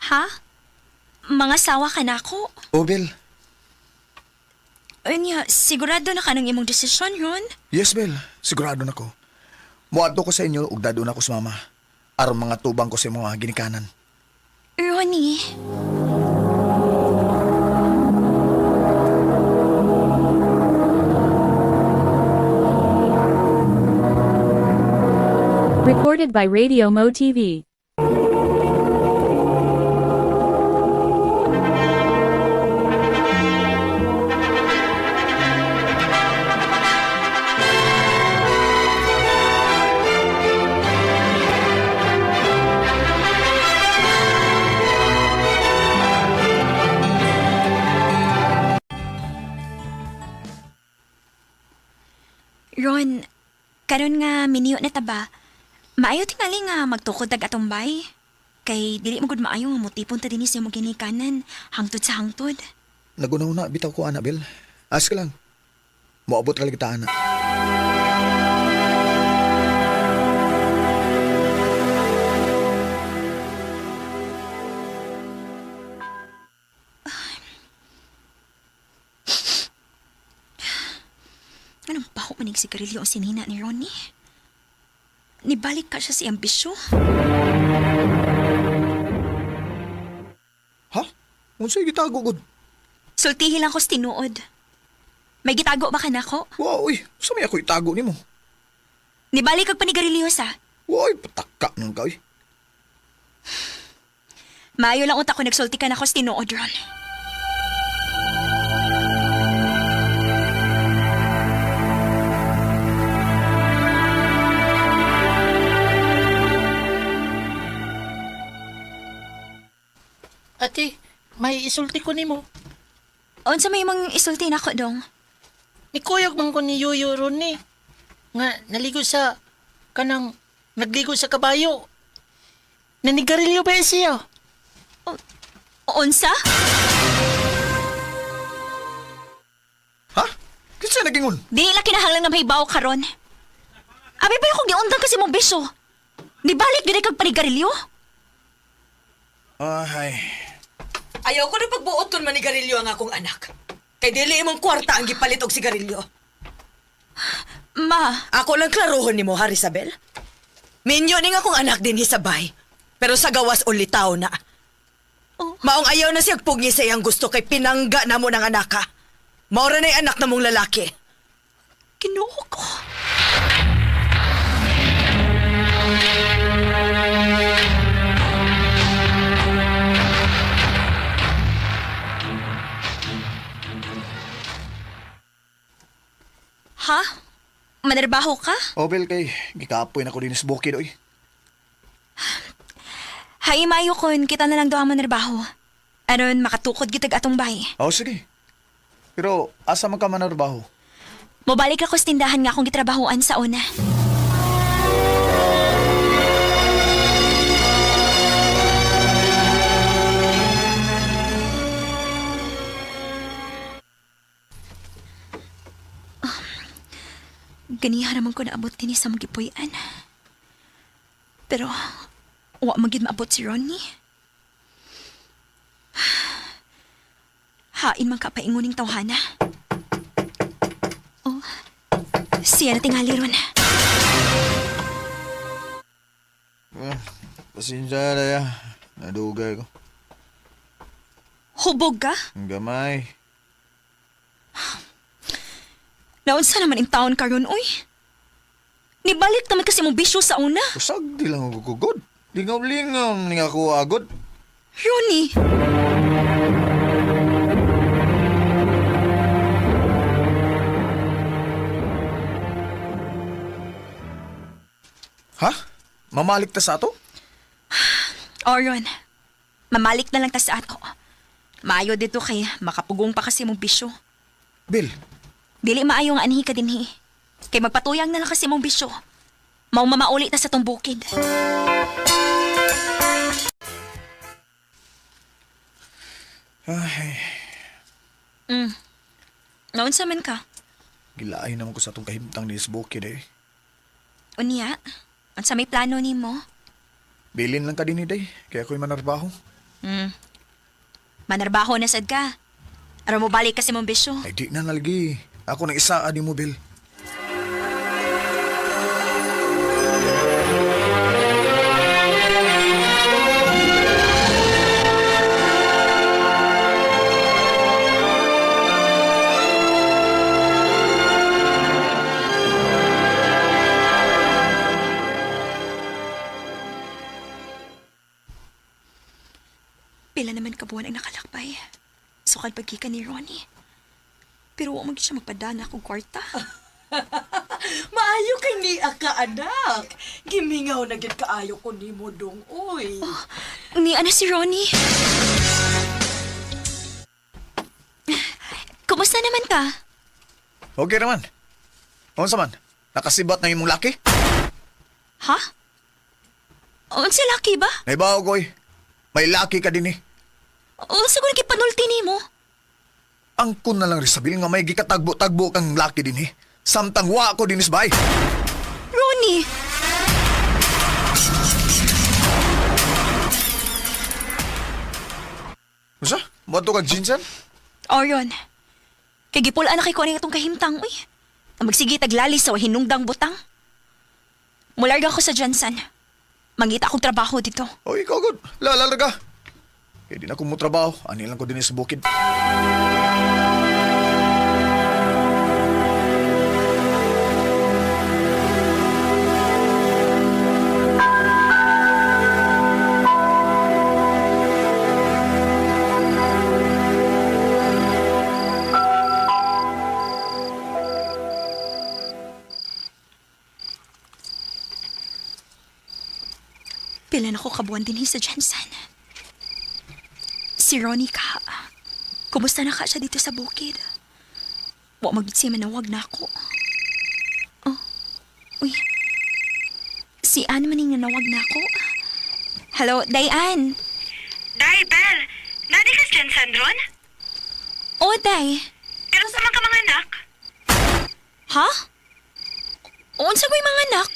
Ha? Mga sawa ka na ako? Oh, Bill. Unya, sigurado na ka ng imong desisyon, Ron? Yes, Bill. Sigurado na ko. Muadto ko sa inyo ug dadon ako sa mama. Aron mga tubang ko sa imong mga ginikanan. Ronnie. Recorded by Radio Mo TV. Ron, karon nga miniyo na ta ba? Maayo tingali nga magtukod tag atong bay. Kay dili mo gud maayo nga motipon ta dinhi sa imong ginikanan, hangtod sa hangtod. Nagunaw na, bitaw ko, Annabel. Ask ka lang. Moabot ra kita, ana. Anong baho manig sigarilyo ang sinina ni Ronnie? Nibalik ka siya si ambisyo? Ha? Unsay gitago gud? Sultihin lang ko sa tinuod. May gitago ba ka nako? Wow, uy, sa may ako itago nimo. Nibalik kag panigarilyo sa. Uy, pataka nang ka, uy. Maayo lang unta ko nagsulti ka nako sa tinuod, Ron. Ate, may isulti ko nimo. Unsa may imong isulti nako dong? Nikuyog man ko ni Yuyo ron ni. Nga naligo sa kanang nagligo sa kabayo. Nanigarilyo ba siya? Unsa? Ha? Kinsa nagingon? Dili lang kinahanglan nga mahibaw karon. Abi ba yung kung giundang kasi mong bisyo? Nibalik dili kag panigarilyo? Ay. Ayaw ko na pagbuot kung manigarilyo ang akong anak. Kay dili imong kwarta ang gipalit og sigarilyo. Ma. Ako lang klarohon nimo, ha, Isabel? Minyo ning akong anak dinhi sa bay. Pero sa gawas ulitaw na. Oh. Maong ayaw na siyang pugni sa iyang gusto kay pinangga na mo ng anak ha. Maura na'y anak na mong lalaki. Ginoo ko. Ha? Manarbaho ka? Obel kay gikapoy na ko din sa bukid, uy. Hay, mayo kon, kita na lang daw ang manarbaho. Aron, makatukod gitag atong bay. Oh, sige. Pero asa man ka manarbaho? Mobalik ako sa tindahan nga akong gitrabahoan sa una. Ganiha naman ko naabot din sa magipuy-an. Pero, wa magid maabot si Ronnie. Hain man ka painguning tawhana. Oh, siya na tingali ron. Eh, pasensya na ya. Nadugay ko. Hubog ka? Ang gamay. Naunsa naman in taon karon uy? Nibalik naman kasi mong bisyo sa una. Usag di lang ako gugod. Lingaw-lingaw ni ako agod. Ronnie! Ha? Mamalik ta sa ato? Oron, mamalik na lang ta sa ato. Maayo dito kay makapugong pa kasi mong bisyo. Bill, Dili maayo nga anhi ka dinhi. Kay magpatuyang na lang kasi mong bisyo. Mao mamauli ta sa tong bukid. Ay, Mm. Naunsa man ka? gilaay naman ko sa atong kahimtang ni Bukid eh. Unya, unsa may plano nimo? Bilin lang ka din day, kaya ako'y manarbaho. Mm. Manarbaho na sad ka. Aron mo balik kasi mong bisyo. Ay di na nalagi. Ako nang isaa ni mo, Bill. Pila naman kabuan ang nakalakbay. Sukad pagkika ni Ronnie. Pero wa man gyud siya magpadana akong kwarta. Maayo kay niya ka, anak. Gimingaw na gyud kaayo ko nimo dong, oy. Ni ano si Ronnie? Kumusta naman ka? Okay naman. Unsa man? Nakasibat na imong laki? Ha? Unsa laki ba? Naibaw koy. May laki ka din eh. Unsa ko nakipanulti nimo? Angkon na lang Rizabel nga may gikatagbo-tagbo kang laki din eh. Samtang wa ko dinis bay. Ronnie! Unsa? Moadto kag Jinsan? Orion, kay gipul-an na kay ko atong kahimtang, uy. Ang magsige taglali sa hinungdang butang. Mularga ko sa Jensen. Mangita akong trabaho dito. O ikaw gud. La la ka. Kay di na ko mo trabaho. Ani lang ko dinhi sa bukid. Pila na ko kabuan din sa Jensen. Si Ronnie ka. Kumusta na ka siya dito sa bukid? Wa magid siya manawag na ako. Oh, uy. Si Ann maning nanawag na ako. Hello, Diane. Day, Bel! Nadi ka sa Jensen ron? Oh, Day. Pero sa man ka mga anak? Ha? Unsa ko'y mga anak?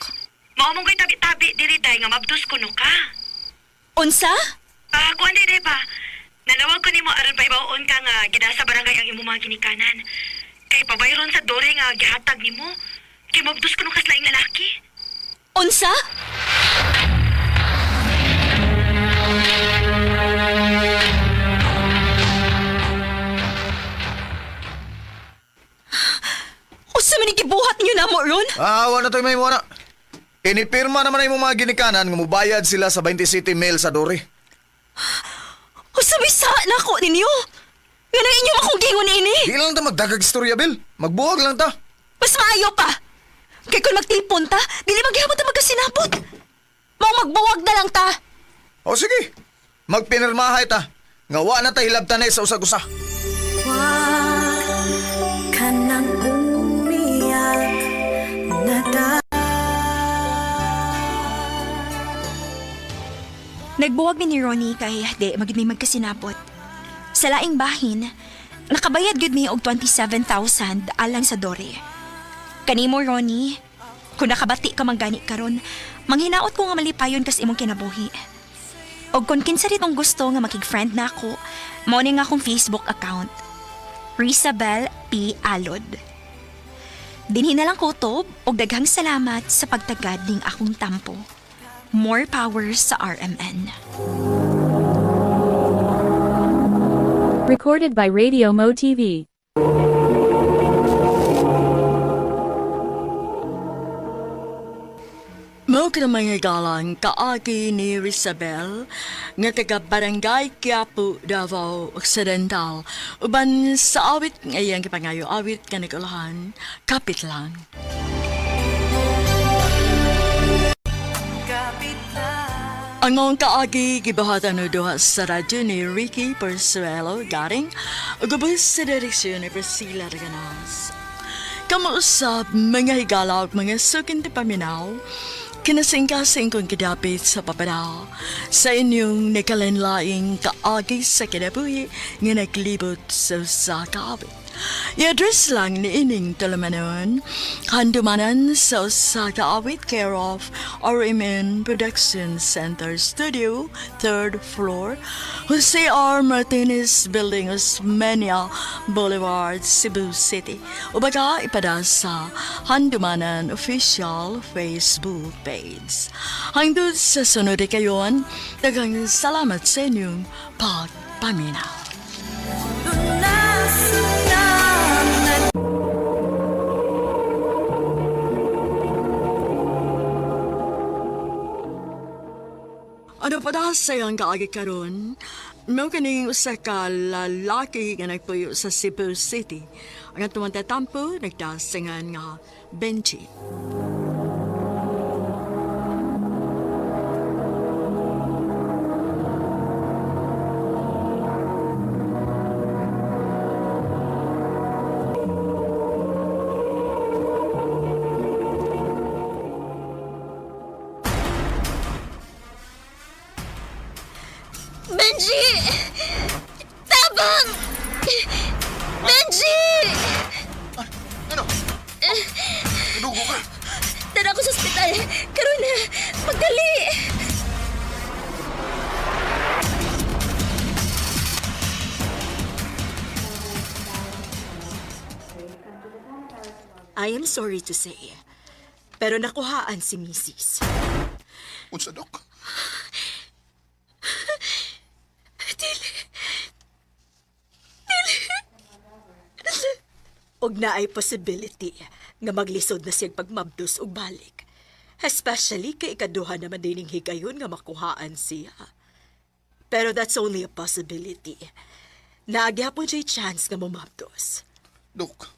Mao mong ko'y tabi-tabi diri day nga mabdos kuno ka. Unsa? Ah, kuan day ba? Nanawag ko nimo aron paibaw-on ka nga gida sa barangay ang imong mga ginikanan. Kay pabayron sa dore nga gihatag nimo. Kay mabdos kuno kas laing lalaki. Unsa? Unsa man ang gibuhat ninyo namo ron? Ah, wala to'y may na. Inipirma naman na imong mga ginikanan nga mubayad sila sa 27 mil sa dori. Unsa may sa nako ninyo? Nga na inyo akong gingon ini. Di lang ta magdagag istorya, Bill. Magbuwag lang ta. Mas maayo pa. Kay kung magtilpon ta, dili maghihapon ta magkasinabot. Mao magbuwag na lang ta. O sige, magpinirmahay ta. Nga wa na ta hilabtanay sa usag-usa. Ka nang umiyak na Nagbuwag mi ni Ronnie kay di magid may magkasinabot. Sa laing bahin, nakabayad gyud mi og 27,000 alang sa dore. Kanimo Ronnie, kung nakabati ka man gani karon, manghinaot ko nga malipayon kas imong kinabuhi. Og kung kinsa ritong gusto nga makig-friend na ako, mao ni nga akong Facebook account. Rizabel P. Alod. Dinhi na lang kutob og daghang salamat sa pagtagad ning akong tampo. More power sa RMN. Recorded by Radio Mo TV. Mao ka mga galang kaagi ni Rizabel nga taga Barangay Quiapo, Davao Occidental. Uban sa awit nga iyang gipangayo awit nga nagulahan, kapit lang. Ang maong kaagi gibuhatan og duha sa radyo ni Ricky Persuelo Garing ug ubos sa direksyon ni Priscilla Reganas. Kamuusap mga higala ug mga sukin ti paminaw, kinasingkasing kong kidapit sa papadal sa inyong nikalinlaing kaagi sa kinabuhi nga naglibot sa usa ka awit. I-address lang ni ining talamanon, handumanan sa usa ka awit care of RMN Production Center Studio, 3rd floor, Jose R. Martinez Building, Osmeña Boulevard, Cebu City. O baka ipada sa Handumanan Official Facebook page. Hangtod sa sunod kayon, daghang salamat sa inyong pagpaminaw. Ano pa da sa iyang kaagi karon? Mao kaning usa ka lalaki nga nagpuyo sa Cebu City. Ang atong tatampo nagdasingan nga Benji. I am sorry to say, pero nakuhaan si Mrs. Unsa, Dok? Dili. Dili. Og naay possibility nga maglisod na siyang pagmabdos og balik. Especially kay ikaduha naman dining higayon nga makuhaan siya. Pero that's only a possibility. Naagyapon siya'y chance nga mumabdos. Dok.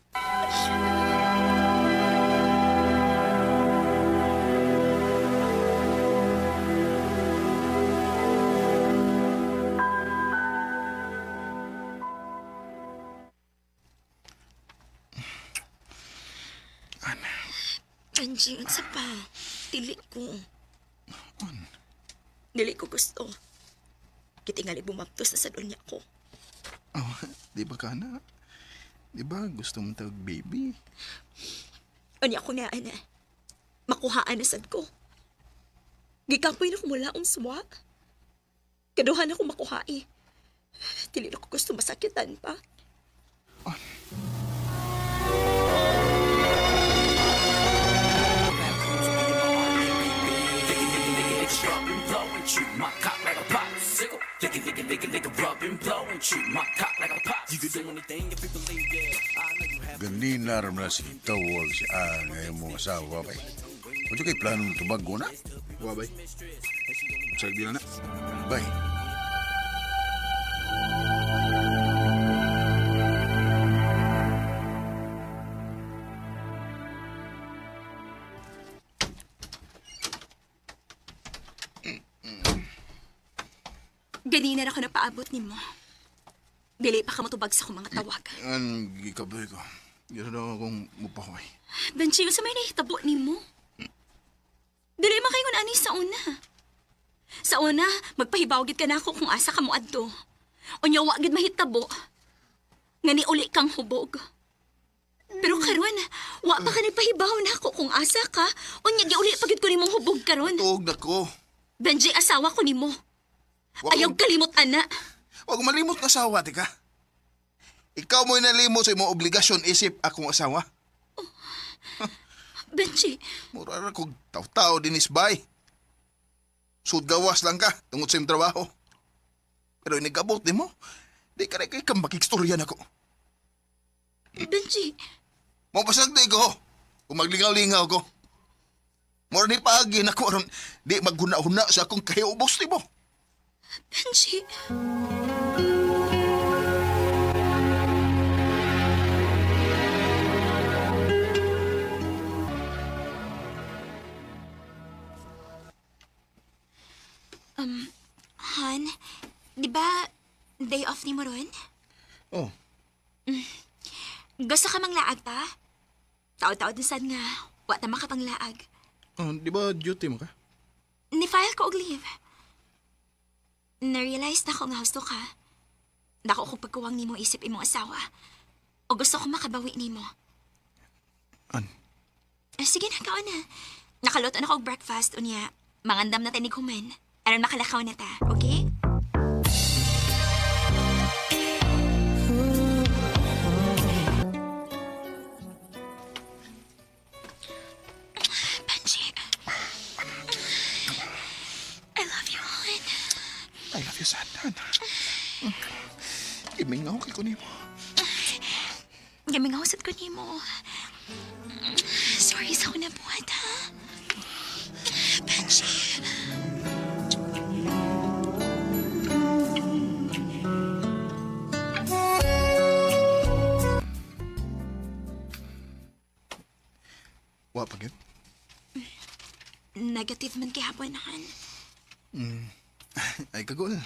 Benji, unsa pa? Dili ko. Dili ko gusto. Kitingali bumabdos na sa dunya ko. Oh, di ba ka na? Di ba gusto mong tawag baby? Unya ko nga, ana. Makuhaan na sad ko. Gikapoy na ko mula ang suwa. Kaduhan ako makuha eh. Dili na ko gusto masakitan pa. Ganina ram na si tawag si Ann nga imong asawa bay. Unsa kay planong tubago na? Wa, bay. Sagdi na na. Bay. Ganina na ako napaabot nimo. Dili pa ka matubag sa akong mga tawag. An, gikaboy ko. Gano'n daw akong mupahoy. Benji, unsa may nahitabo nimo? Dili man kayo ani sa una. Sa una, magpahibaw gid ka nako kung asa ka mo adto. Unya wa gid mahitabo. Nga ni uli kang hubog. Pero karon, wa pa ka nagpahibaw nako kung asa ka. Unya giuli pa gid ko nimong hubog karon. Tuog na ko. Benji, asawa ko nimo. Wa Ayaw kalimot ana. Huwag malimot ng asawa, tika. Ikaw mo'y nalimot sa imong obligasyon isip akong asawa. Benji, Mura ra kog taw-tao dinis bay. Sudgawas lang ka tungod sa imong trabaho. Pero inigabot nimo, di ka rin kay kang makikstorya nako. Benji, Mapasag di ko. Kung maglingaw-lingaw ko. Mura ni paagi nako aron di maghuna-huna sa akong kahiubos nimo. Benji. Han, di ba day off ni mo ron? Oh, Gusto ka manglaag ta? Taod-taod na sad nga, wa ta makapanglaag. oh, di ba duty mo ka? Ni-file ko og leave. Na-realize na ko nga husto ka. Dako ko pagkuwang nimo isip imong asawa. O gusto ko makabawi nimo. An? Eh, sige na, kaon na. Nakaluto na ko og breakfast, unya. Mangandam na tanig human. Aron makalakaw na ta, okay? Benji. I love you, Hon. I love you, Sandan. Imingaw kay ko nimo. Gaming ako ko nimo. Sorry sa akong nabuhat, ha? Benji. Wa pa gyud. Negative man gihapon, Han. Ay kagol.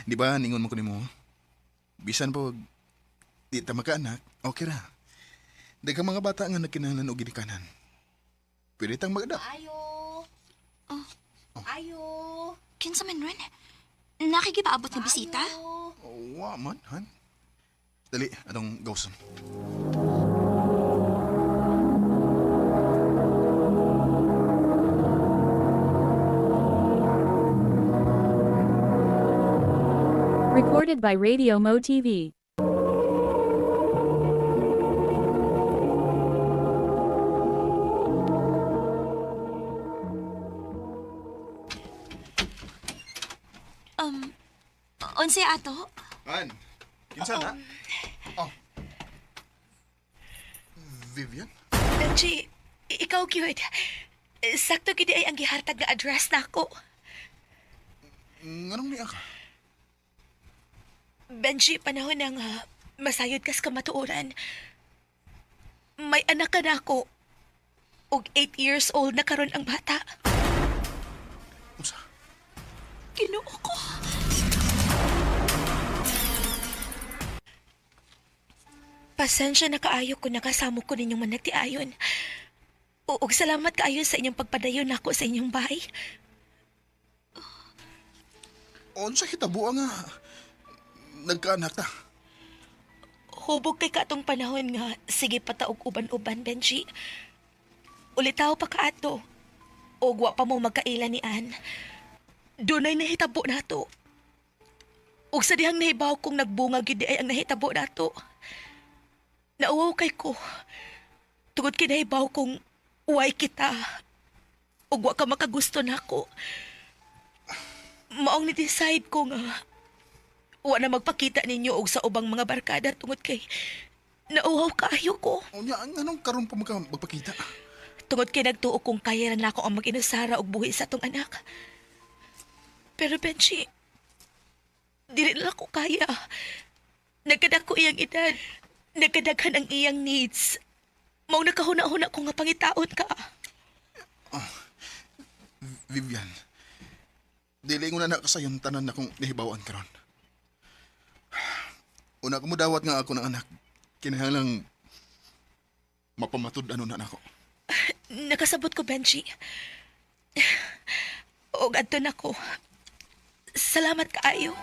Di ba ningon mo ko nimo? Bisan po di ta makaanak, okay ra. Daghang mga bata nga nagkinahanglan og ginikanan. Pwede tang mag-adapt. Ayo. Oh. Ayo. Kinsa man ron? Nakikipaabot ng bisita? Wa man, han. Dali, atong gawson. Recorded by Radio Mo TV. Unsay ato? An, kinsa na? Oh. Vivian? Benji, ikaw gyud. Sakto gid ay ang gihatag nga address nako. Nganong niya ka? Benji, panahon na nga masayod kas kamatuoran. May anak ka na ako. Og 8 years old na karon ang bata. Unsa? Ginoo ko. Pasensya na kaayo kung nakasamo ko ninyong managtiayon. Ug salamat kaayo sa inyong pagpadayon nako sa inyong bahay. Unsa hitabo nga nagkaanak ta? Hubog kay katong panahon nga sige pataog uban-uban, Benji. Ulitaw pa kaato. Og wa pa mo magkaila ni Ann. Dunay nahitabo nato. Ug sa dihang nahibaw kong nagbunga gyud ay ang nahitabo nato. Nauwaw kay ko. Tungod kay nahibaw kong uway kita. Ug wa ka makagusto nako. Maong ni-decide ko nga wa na magpakita ninyo og sa ubang mga barkada tungod kay nauhaw kaayo ko. Unya, nganong karon pa magpakita? Tungod kay nagtuo kong kaya na nako ang mag-inusara og buhi sa atong anak. Pero Benji, dili na ko kaya. Nagkadako iyang edad. Nagkadaghan ang iyang needs. Mao nakahuna-huna ko nga pangitaon ka. Vivian, dili ko na nakasayon tanan na kong nahibawan karon. Una ko mo dawat nga ako ng anak, kinahanglang mapamatud ano na nako. Nakasabot ko, Benji. Og adto na ko. Salamat kaayo.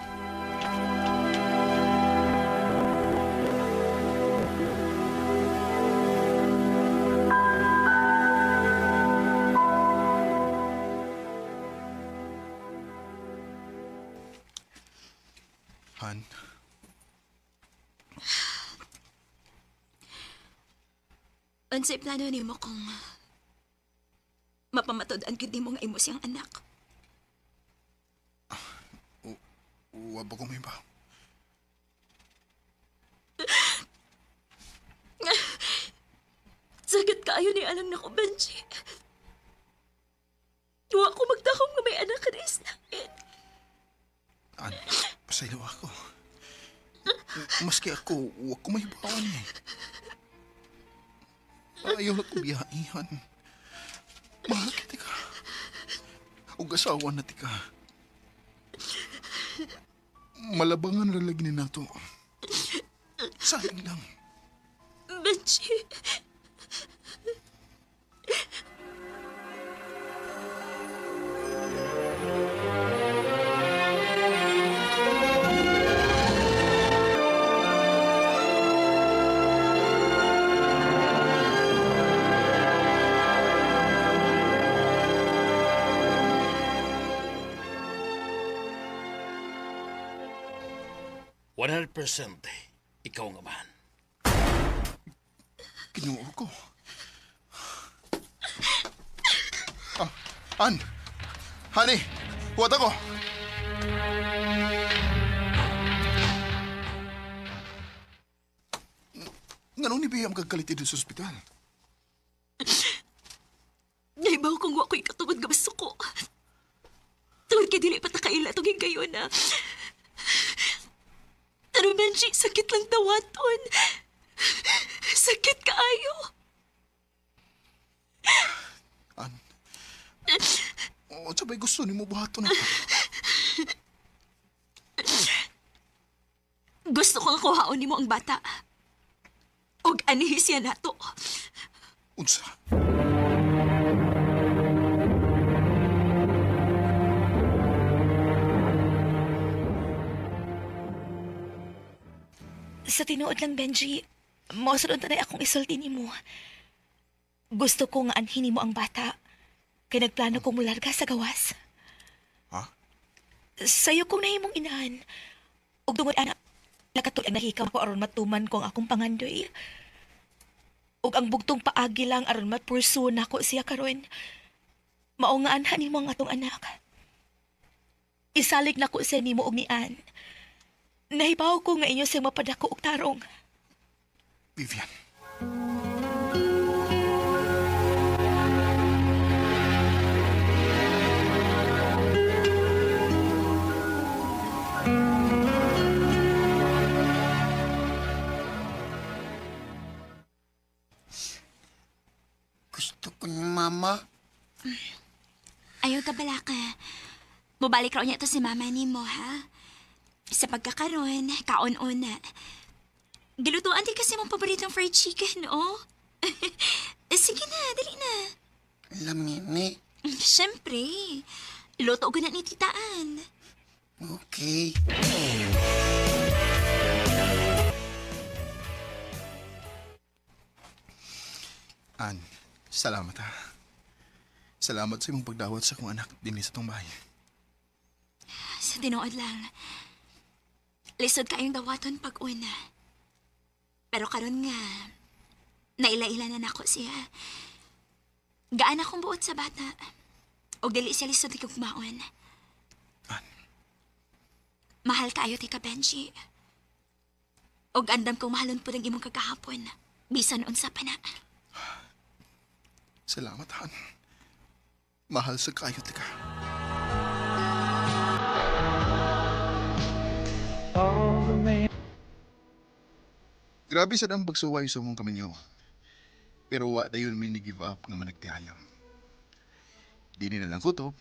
Han, Unsay plano nimo kung mapamatud-an gyud nimo nga imo siyang anak? wa ba ko may ba? Sakit kaayo ni alang nako, Benji. Wa ko magdahom nga may anak ka na islain. An, pasaylo ako. Maski ako, wa ko may bawan eh. Ayaw na ko biyaihan. Mahal kita ka. Ug asawa na tika. Malabangan ra lagi ni nato. Sayang lang. Benji. Percent ikaw nga man. Ginoo ko. Ah, An! Honey! Huwat ako! Nganong ni Bea magkagkaliti dun sa ospital? Naibaw kong wa ko'y katungod nga masuko. Tungod kay dili pa ta kaila tong higayon na. Pero Benji, sakit lang dawaton. Sakit kaayo. An? O, sabay gusto ni mo buhaton ako. Gusto ko nga kuhaon nimo ang bata. Og anihi siya nato. Unsa? Sa tinuod lang, Benji, mao sad unta akong isulti nimo. Gusto ko nga anhin nimo ang bata. Kay nagplano kong mularga sa gawas. Ha? Sayo kong nahimong inahan. Ug tungod ana, nakatuig nahikaw ko aron matuman ko ang akong pangandoy. Ug ang bugtong paagi lang aron ma-pursue nako siya karon. Mao nga anhan nimo ang atong anak. Isalig nako siya nimo og ni Ann. Nahibaw ko nga inyo siyang mapadako og tarong. Vivian. Gusto ko ni Mama. Ayaw ka balaka. Mubalik raw niya to si mama ni mo, ha? Sa pagkakaroon, kaon-una. Gilutuan din kasi mong paboritong fried chicken, oh. Sige na, dali na. Lamini. Siyempre. Luto ko na ni Tita Ann. Okay. Ann, salamat ha. Salamat sa imong pagdawat sa akong anak dinhi sa tong bahay. Sa tinuod lang. Lisod kayong dawaton pag una. Pero karon nga, naila-ila na nako siya. Gaan akong buot sa bata. Og dili siya lisod ikugmaon. Mahal kaayo ti ka, Benji. Og andam kong mahalon po ng imong kagahapon. Bisan unsa pa na. Salamat, Han. Mahal sa kayo ka. Grabe sa ang pagsuway sa mong kaminyo. Pero wa dayon mi ni give up nga managtihayam. Dini na lang kutob.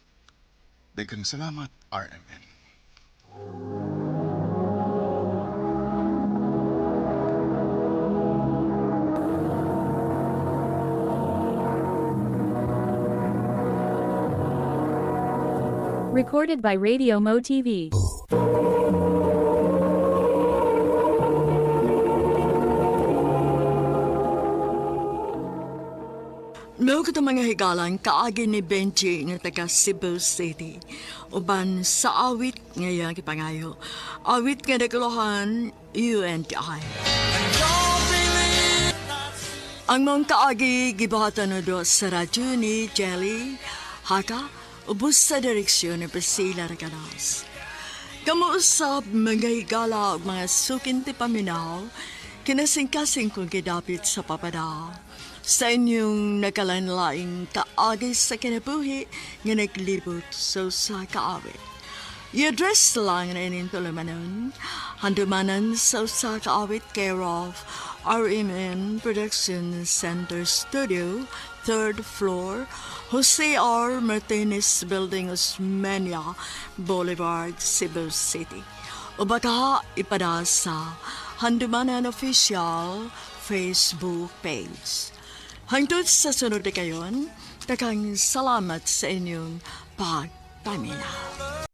Daghang salamat, RMN. Recorded by Radio Mo TV. Mao kato mga higalan kaagi ni Benji nga taga Cebu City. Uban sa awit nga iyang gipangayo. Awit nga naguluhan you and I. Ang mong kaagi gibuhatan na do sa radyo ni Jelly Haka ubos sa direksyon ni Priscilla Reganas. Kamuusap mga higala ug mga sukin ti paminaw, kinasingkasing kong gidapit sa papada. Sa inyong nakalanlaing kaagi sa kinabuhi nga naglibot sa usa ka awit. I-address lang na ining tulumanon, handumanan sa usa ka awit care of RMN Production Center Studio, third floor, Jose R. Martinez Building, Osmeña Boulevard, Cebu City. O baka ipada sa Handumanan Official Facebook page. Hangtod sa sunod na kayon, takang salamat sa inyong pagpaminaw.